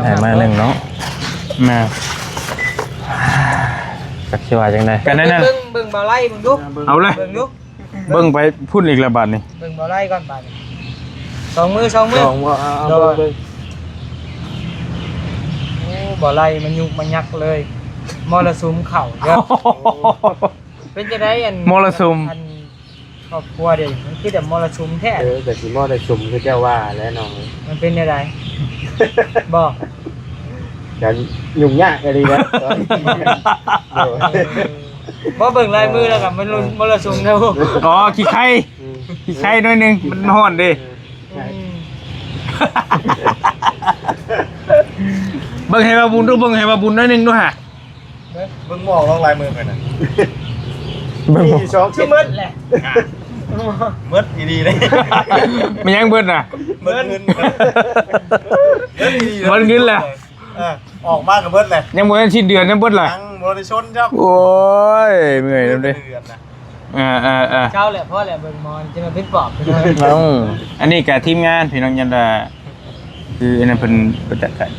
ໃຫ້ມາໜຶ່ງເນາະ ແມ່ນ ຈັກຊິວ່າຈັ່ງໃດ ກໍນັ້ນນະ ເບິ່ງ ເບິ່ງ ເບິ່ງບ່າວໄລເບິ່ງດູ ເອົາເລີຍ ເບິ່ງດູ. ເບິ່ງໄປພຸ້ນອີກແລ້ວບາດນີ້ ເບິ່ງບໍ່ໄລ່ກ່ອນບາດນີ້ ສອງມື ສອງມື ສອງ ບໍ່ ເອົາ ເອົາ ໂດຍ ເບິ່ງ ໂອ້ ບໍ່ໄລ່ມາຍຸກມາຍັກເລີຍ ມໍລະສຸມເຂົ້າເດີ ເປັນຈັ່ງໃດອັນ ມໍລະສຸມ ອັນ ຄອບຄົວເດ ມັນຄືແບບມໍລະສຸມແທ້ ເອີ ກໍຊິມໍລະສຸມຄືເຈົ້າວ່າແຫຼະນ້ອງ ມັນເປັນແນວໃດ ບໍ່ ກໍຫຍຸ້ງຍາກອີ່ຫຼີແຫຼະ ໂດຍ ບໍ່ເບິ່ງລາຍມືແລ້ວກໍມັນ ເອີ ມໍລະສຸມແລ້ວ ອໍ ຂີ້ໄຄ ອືມ ຂີ້ໄຄໜ້ອຍໜຶ່ງ ມັນຮ້ອນເດ້ ອືມ ເບິ່ງໃຫ້ວ່າບຸນດູ ເບິ່ງໃຫ້ວ່າບຸນໜ້ອຍໜຶ່ງດູຫາ ເບິ່ງໝໍລອງລາຍມືຂ້ອຍນະ ເບິ່ງໝໍ ມີສອງ ຄືເໝິດແຫຼະ ເໝິດອີ່ຫຼີເດ້ ແມ່ນຫຍັງເບິດນະ ເໝິດເງິນ ເໝິດອີ່ຫຼີ ເໝິດເງິນແຫຼະ ເອີ ອອກມາກໍເບິດແຫຼະ ຍັງບໍ່ທັນສິ້ນເດືອນຍັງເບິດລະ ຍັງບໍ່ໄດ້ຊົນຊ້ຳ ໂອ້ຍ ເມື່ອຍນຳເດ້ ເດືອນນະ ເອີໆໆ ເຊົາແຫຼະ ພໍແຫຼະ ເບິ່ງໝໍ ຈະມາເປັນປອບ ເອົ້າ ອັນນີ້ກະທີມງານພີ່ນ້ອງ ຍັນດາ ຄືອັນນັ້ນເພິ່ນ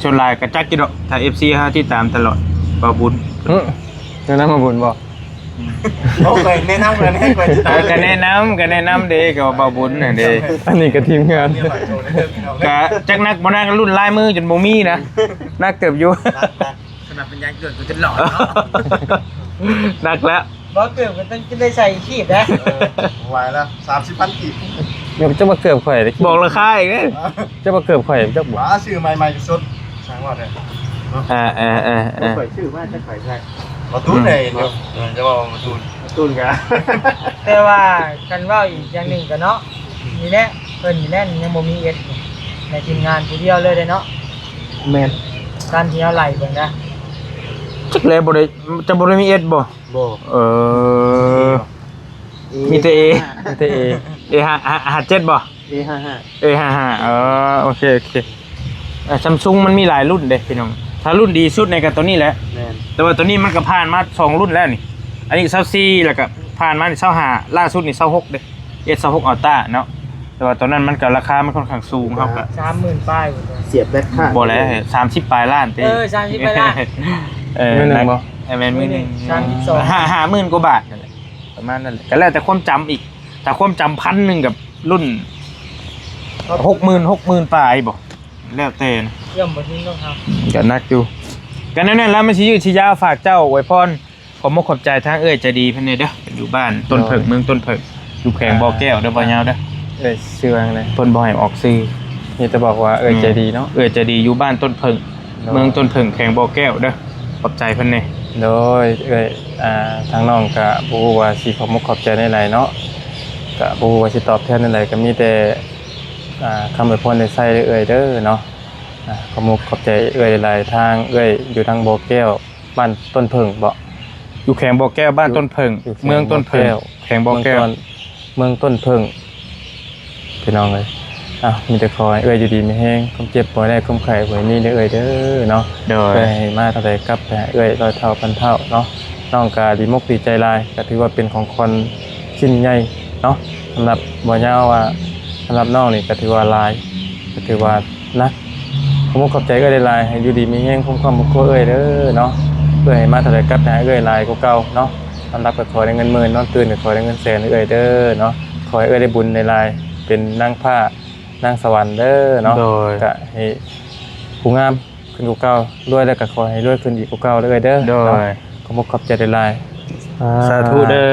ສ່ວນຫຼາຍກໍຈັກຢູ່ດອກ ຖ້າເອັຟຊີເຮົາຕິດຕາມຕະຫຼອດ ບ່າວບຸນ ຫຶ ແນະນຳບ່າວບຸນບໍ່? ອືມ ໂອ້ ຂ້ອຍແນະນຳ ຂ້ອຍແນະນຳ ຂ້ອຍຊິຕາຍ ເອີ ກໍແນະນຳ ກໍແນະນຳເດ້ ກໍວ່າບ່າວບຸນນັ້ນເດ້ ອັນນີ້ກໍທີມງານ ກໍຈັກໜັກບໍ່ໜັກ ລຸ້ນລາຍມືຈົນບໍ່ມີນະ ໜັກເຕີບຢູ່ ໜັກ ໜັກ ສຳລັບເປັນຍາເກີດກໍຈົນຫຼອດເນາະ ໜັກແລ້ວ ບໍ່ເກີດກໍຕ້ອງໄດ້ໃສ່ຄີບເດ້ ເອີ ບໍ່ໄຫວແລ້ວ ສາມສິບພັນກີບ ຍັງຈະມາເກີບຂ້ອຍເດ້ ບອກລາຄາອີກເດ້ ຈະມາເກີບຂ້ອຍຈັກບໍ່ ວ່າຊື້ໃໝ່ໆສົດ ຊ່າງວ່າແທ້ ເນາະ ອ່າໆໆໆ ຂ້ອຍຊື້ມາຈັກໃຜໃຊ້ ບໍ່ຕູນເດ້ ເອີ ຈະເວົ້າບໍ່ຕູນ ຕູນກະ ແຕ່ວ່າຄັນເວົ້າອີກຢ່າງໜຶ່ງກະເນາະ ນີ້ແຫຼະ ເພິ່ນນີ້ແຫຼະຍັງບໍ່ມີເອັດ ໃນທີມງານຜູ້ດຽວເລີຍເດ້ເນາະ ແມ່ນ ຕາມທີ່ເຮົາໄລ່ເບິ່ງນະ ຈັກແລະບໍ່ໄດ້ ຈະບໍ່ໄດ້ມີເອັດບໍ່? ບໍ່ ເອີ ເອ ມີແຕ່ເອ ມີແຕ່ເອ ເອຫ້າ ຫ້າ ຫ້າເຈັດບໍ່? ເອຫ້າຫ້າ ເອຫ້າຫ້າ ເອີ ໂອເຄ ໂອເຄ ເອີ ຊຳຊຸງມັນມີຫຼາຍລຸ້ນເດ້ພີ່ນ້ອງ ຖ້າລຸ້ນດີສຸດນີ້ກໍໂຕນີ້ແຫຼະ ແມ່ນ ແຕ່ວ່າໂຕນີ້ມັນກໍຜ່ານມາສອງລຸ້ນແລ້ວນີ້ ອັນນີ້ຊາວສີ່ ແລ້ວກໍຜ່ານມານີ້ຊາວຫ້າ ລ່າສຸດນີ້ຊາວຫົກເດ້ ເອັດຊາວຫົກອັລຕາເນາະ ແຕ່ວ່າຕອນນັ້ນມັນກໍລາຄາມັນຄ່ອນຂ້າງສູງ ເຮົາກໍສາມໝື່ນປາຍພຸ້ນ ສຽບແບັດຄ່າ ບໍ່ແຫຼະ ສາມສິບປາຍລ້ານຕິ ເອີ ສາມສິບປາຍລ້ານ ເອີ ມື້ໜຶ່ງບໍ່? ເອີ ແມ່ນມື້ໜຶ່ງ ສາມສິບສອງ ຫ້າ ຫ້າໝື່ນກວ່າບາດ ປະມານນັ້ນແຫຼະ ກໍແລ້ວແຕ່ຄວາມຈຳອີກ ຖ້າຄວາມຈຳພັນໜຶ່ງກັບລຸ້ນຫົກໝື່ນ ຫົກໝື່ນປາຍບໍ່ ແລ້ວແຕ່ນະ ເຊື່ອມບໍ່ເຖິງດອກເຮົາ ກໍໜັກຢູ່ ກໍແນວນັ້ນລະ ມັນຊິຍືດຊິຍາວ ຝາກເຈົ້າອວຍພອນ ຂອບມຸກຂອບໃຈທາງເອື້ອຍໃຈດີເພິ່ນແດ່ເດີ ຢູ່ບ້ານຕົ້ນເຜິ້ງ ເມືອງຕົ້ນເຜິ້ງ ຢູ່ແຂວງບໍ່ແກ້ວເດີ ບ່າວຍາວເດີ ເອື້ອຍຊື່ວ່າຫຍັງນະ ເພິ່ນບໍ່ໃຫ້ອອກຊື່ ມີແຕ່ບອກວ່າເອື້ອຍໃຈດີເນາະ ເອື້ອຍໃຈດີຢູ່ບ້ານຕົ້ນເຜິ້ງ ໂດຍ ເມືອງຕົ້ນເຜິ້ງ ແຂວງບໍ່ແກ້ວເດີ ຂອບໃຈເພິ່ນແດ່ ໂດຍ ເອື້ອຍ ອ່າ ທາງນ້ອງກະບໍ່ຮູ້ວ່າຊິຂອບມຸກຂອບໃຈແນວໃດເນາະ ກະບໍ່ຮູ້ວ່າຊິຕອບແທນແນວໃດ ກະມີແຕ່ ອ່າ ຄຳອວຍພອນໃນໃຊ້ເດີ້ເອື້ອຍເດີເນາະ ອ່າ ຂອບມຸກຂອບໃຈເອື້ອຍຫຼາຍໆ ທາງເອື້ອຍຢູ່ທາງບໍ່ແກ້ວ ບ້ານຕົ້ນເຜິ້ງເບາະ ຢູ່ແຂວງບໍ່ແກ້ວ ບ້ານຕົ້ນເຜິ້ງ ຢູ່ ຢູ່ແຂວງ ເມືອງຕົ້ນເຜິ້ງ ບໍ່ແກ້ວ ແຂວງບໍ່ແກ້ວ ເມືອງຕົ້ນ ເມືອງຕົ້ນເຜິ້ງ ພີ່ນ້ອງເອີຍ ເອົ້າ ມີແຕ່ຂໍໃຫ້ເອື້ອຍຢູ່ດີມີແຮງ ຄວາມເຈັບບໍ່ໃຫ້ໄດ້ ຄວາມໄຂ້ບໍ່ໃຫ້ມີເດີເອື້ອຍເດີເນາະ ໂດຍ ເອື້ອຍໃຫ້ມາເທົ່າໃດກັບໄປຫາເອື້ອຍຮ້ອຍເທົ່າພັນເທົ່າເນາະ ນ້ອງກໍດີມົກດີໃຈຫຼາຍ ກໍຖືວ່າເປັນຂອງຂວັນ ຊິ້ນໃຫຍ່ເນາະ ສຳລັບບໍ່ຍາວວ່າ ສຳລັບນ້ອງນີ້ກໍຖືວ່າຫຼາຍ ກໍຖືວ່າໜັກ ຂອບມຸກຂອບໃຈເອື້ອຍຫຼາຍໆ ໃຫ້ຢູ່ດີມີແຮງ ຄົມຄອບຄົວເອື້ອຍເດີເນາະ ເອື້ອຍໃຫ້ມາເທົ່າໃດກັບໄປຫາເອື້ອຍຫຼາຍກວ່າເກົ່າເນາະ ນອນຫຼັບກໍຂໍໄດ້ເງິນໝື່ນ ນອນຕື່ນກໍຂໍໄດ້ເງິນແສນເອື້ອຍເດີເນາະ ຂໍໃຫ້ເອື້ອຍໄດ້ບຸນຫຼາຍໆ ເປັນນາງຟ້ານາງສະຫວັນເດີເນາະ ໂດຍ ກະໃຫ້ຜູ້ງາມ ຂຶ້ນກວ່າເກົ່າ ລວຍແລ້ວກໍຂໍໃຫ້ລວຍຂຶ້ນອີກກວ່າເກົ່າເດີ້ເອື້ອຍເດີ້ ໂດຍ ເນາະ ຂອບມຸກຂອບໃຈຫຼາຍໆ ສາທຸເດີ້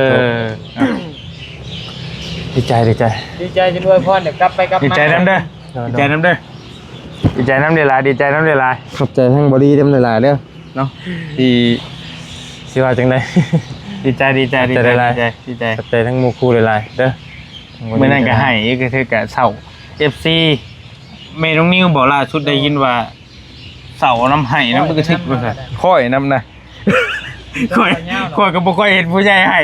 ດີໃຈ ດີໃຈ ດີໃຈຈົນອວຍພອນ ດຽວກັບໄປກັບມາ ດີໃຈນຳເດີ້ ໂດຍ ດີໃຈນຳເດີ້ ດີໃຈນຳຫຼາຍໆ ດີໃຈນຳຫຼາຍໆ ຂອບໃຈທາງບໍລີນຳຫຼາຍໆເດີ້ ເນາະ ທີ່ຊິວ່າຈັ່ງໃດ ດີໃຈ ດີໃຈ ດີໃຈ ດີໃຈ ດີໃຈ ຂອບໃຈທັງໝູ່ຄູ່ຫຼາຍໆເດີ້ ມື້ນັ້ນກໍໃຫ້ ກໍຄືກະເສົ້າ ເອັຟຊີ ແມ່ນ້ອງນິວບໍ ລ່າສຸດໄດ້ຍິນວ່າ ເສົ້ານຳໄຫ້ນຳ ເອີ ກະທຶກວ່າຊັ້ນ ຂ້ອຍນຳນະ ຂ້ອຍ ຂ້ອຍກໍບໍ່ຄ່ອຍເຫັນຜູ້ໃຫຍ່ໄຫ້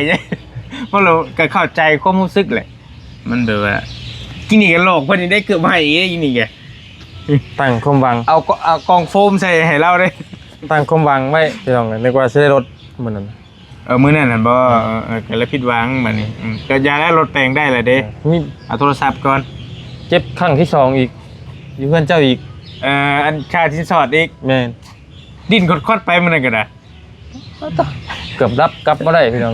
ເພາະລະກໍເຂົ້າໃຈຄວາມຮູ້ສຶກແຫຼະ ມັນແບບວ່າ ກິນນີ້ກໍຫຼອກເພິ່ນໄດ້ເກືອບໄຫ້ອີກ ກິນນີ້ກໍ ຕັ້ງຄວາມຫວັງ ເອົາ ເອົາກ່ອງໂຟມໃສ່ໃຫ້ລາວເດ້ ຕັ້ງຄວາມຫວັງໄວ້ ພີ່ນ້ອງ ນຶກວ່າຊິໄດ້ລົດມື້ນັ້ນ ເອີ ມື້ນັ້ນຫັ້ນບໍ່ ເອີ ເອີ ເອີ ກໍເລີຍຜິດຫວັງບາດນີ້ ອືມ ກໍຢ່າແລ້ວ ລົດແປງໄດ້ແລ້ວເດ້ ເອີ ມີ ເອົາໂທລະສັບກ່ອນ ເຈັບຄັ້ງທີສອງອີກ ຢູ່ເຮືອນເຈົ້າອີກ ເອີ ອັນຄ່າສິນສອດອີກ ແມ່ນ ດີ້ນຂອດໆໄປມື້ນັ້ນກໍໄດ້ ເກືອບດັບ ກັບບໍ່ໄດ້ພີ່ນ້ອງ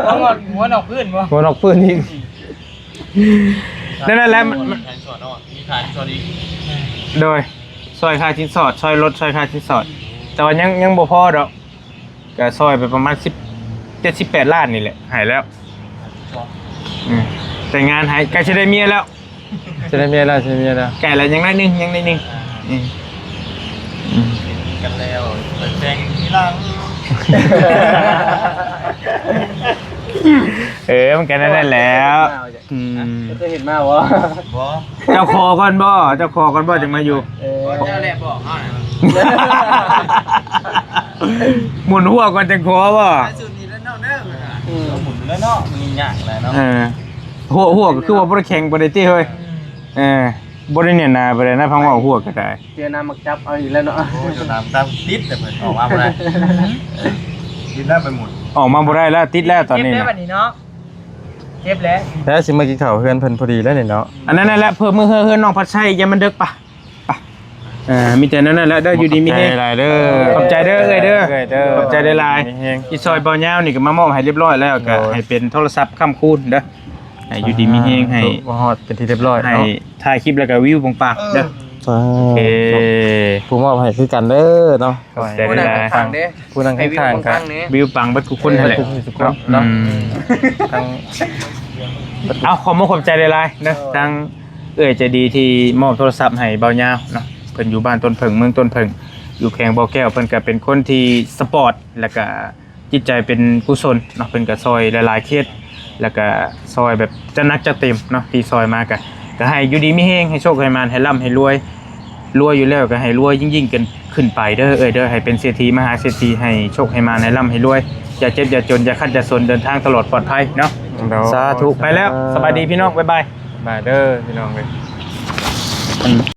ເອົາຫົວນອກພື້ນບໍ່ ຫົວນອກພື້ນອີກ. ນັ້ນແຫຼະ ມີຂາຍຊິນສອດເນາະ ມີຂາຍຊິນສອດອີກ ໂດຍ ຊ່ອຍຄ່າສິນສອດ ຊ່ອຍລົດ ຊ່ອຍຄ່າສິນສອດ ແຕ່ວ່າຍັງ ຍັງບໍ່ພໍດອກ ກະຊ່ອຍໄປປະມານສິບ ເຈັດ ສິບແປດລ້ານນີ້ແຫຼະ ໃຫ້ແລ້ວ. ອືມ ແຕ່ງງານໃຫ້ ໃກ້ຊິໄດ້ເມຍແລ້ວ ຊິໄດ້ເມຍແລ້ວ ຊິໄດ້ເມຍແລ້ວ ໃກ້ແລ້ວ ຍັງໜ້ອຍໜຶ່ງ ຍັງໜ້ອຍໜຶ່ງ. ອືມ ອືມ ກັນແລ້ວ ໄປແຕ່ງທີຫຼັງ ເອີ ມັນກໍນັ້ນແຫຼະ. ອືມ ເຈົ້າເຄີຍເຫັນມາບໍ່? ບໍ່ ເຈົ້າຂໍກ່ອນບໍ່? ເຈົ້າຂໍກ່ອນບໍ່ ຈັ່ງມາຢູ່? ເອີ ເຈົ້າແຫຼະບອກເຮົານະ ໝູນຫົວກ່ອນຈັ່ງຂໍບໍ່? ສຸດນີ້ແລ້ວເນາະເດີ ອືມ ໝູນແລ້ວເນາະ ມັນຍາກແຫຼະເນາະ ເອີ ຫົວ ຫົວກໍຄືວ່າບໍ່ໄດ້ແຂງປານໃດຕິເຮີ້ຍ ອືມ ເອີ ບໍ່ໄດ້ແໜ້ນໜາປານໃດນະ ພັງເວົ້າຫົວກໍໄດ້ ເຈອນ້ຳໝາກຈັບເອົາອີກແລ້ວເນາະ ໂອ້ ເຈອນ້ຳຕາມຕິດແຕ່ເພິ່ນອອກມາບໍ່ໄດ້ ຕິດແລ້ວໄປໝົດ ອອກມາບໍ່ໄດ້ແລ້ວ ຕິດແລ້ວຕອນນີ້ ເຈັບແລ້ວບັດນີ້ເນາະ ເຈັບແລ້ວ ແລ້ວຊິມາກິນເຂົ້າເຮືອນເພິ່ນພໍດີແລ້ວນີ້ເນາະ ອັນນັ້ນແຫຼະ ເພື່ອມື້ເຮືອ ເຮືອນນ້ອງພັດໄຊ ຢ່າມັນເດິກປະ ປະ ເອີ ມີແຕ່ນັ້ນແຫຼະເດີ ຢູ່ດີມີແຮງ ຂອບໃຈຫຼາຍເດີ ຂອບໃຈເດີເອື້ອຍເດີ ເອື້ອຍເດີ ຂອບໃຈຫຼາຍໆ ທີ່ຊ່ອຍເບົາຍາວນີ້ກໍມາມອບໃຫ້ຮຽບຮ້ອຍແລ້ວ ກໍໃຫ້ເປັນໂທລະສັບຄ້ຳຄູນເດີ ໃຫ້ຢູ່ດີມີແຮງ ໃຫ້ ມາຮອດເປັນທີ່ຮຽບຮ້ອຍ ໃຫ້ເນາະ ຖ່າຍຄລິບແລ້ວກໍວິວປັງໆເດີ ເອີ ໂອເຄ ຜູ້ມອບໃຫ້ຄືກັນເດີເນາະ ຂອບໃຈຫຼາຍໆ ຜູ້ນັ່ງຂ້າງໆ ໃຫ້ວິວປັງໆເດີ ວິວປັງເບິດທຸກຄົນຫັ້ນແຫຼະ ເບິດທຸກຄົນເນາະ ອືມ ທັງ ເອົາ ຂໍຂອບອົກຂອບໃຈຫຼາຍໆເນາະ ເອີ ທາງເອື້ອຍໃຈດີທີ່ມອບໂທລະສັບໃຫ້ເບົາຍາວເນາະ ເພິ່ນຢູ່ບ້ານຕົ້ນເຜິ້ງ ເມືອງຕົ້ນເຜິ້ງ ຢູ່ແຂວງບໍ່ແກ້ວ ເພິ່ນກໍເປັນຄົນທີ່ສະປອດ ແລ້ວກໍ ຈິດໃຈເປັນກຸສົນເນາະ ເພິ່ນກໍຊ່ອຍຫຼາຍໆເຂດ ແລ້ວກໍຊ່ອຍແບບຈັດໜັກຈັດເຕັມເນາະ ທີ່ຊ່ອຍມາກໍ ກໍໃຫ້ຢູ່ດີມີແຮງ ໃຫ້ໂຊກໃຫ້ໝານ ໃຫ້ລ່ຳໃຫ້ລວຍ ລວຍຢູ່ແລ້ວກໍໃຫ້ລວຍຍິ່ງໆຂຶ້ນ ຂຶ້ນໄປເດີເອື້ອຍເດີ ໃຫ້ເປັນເສດຖີມະຫາເສດຖີ ໃຫ້ໂຊກໃຫ້ໝານ ໃຫ້ລ່ຳໃຫ້ລວຍ ຢ່າເຈັບຢ່າຈົນ ຢ່າຂັດຢ່າສົນ ເດີນທາງຕະຫຼອດປອດໄພເນາະ ໂດຍ ສາທຸ ໄປແລ້ວ ສະບາຍດີພີ່ນ້ອງ ບາຍບາຍ ບາຍເດີພີ່ນ້ອງເອີຍ.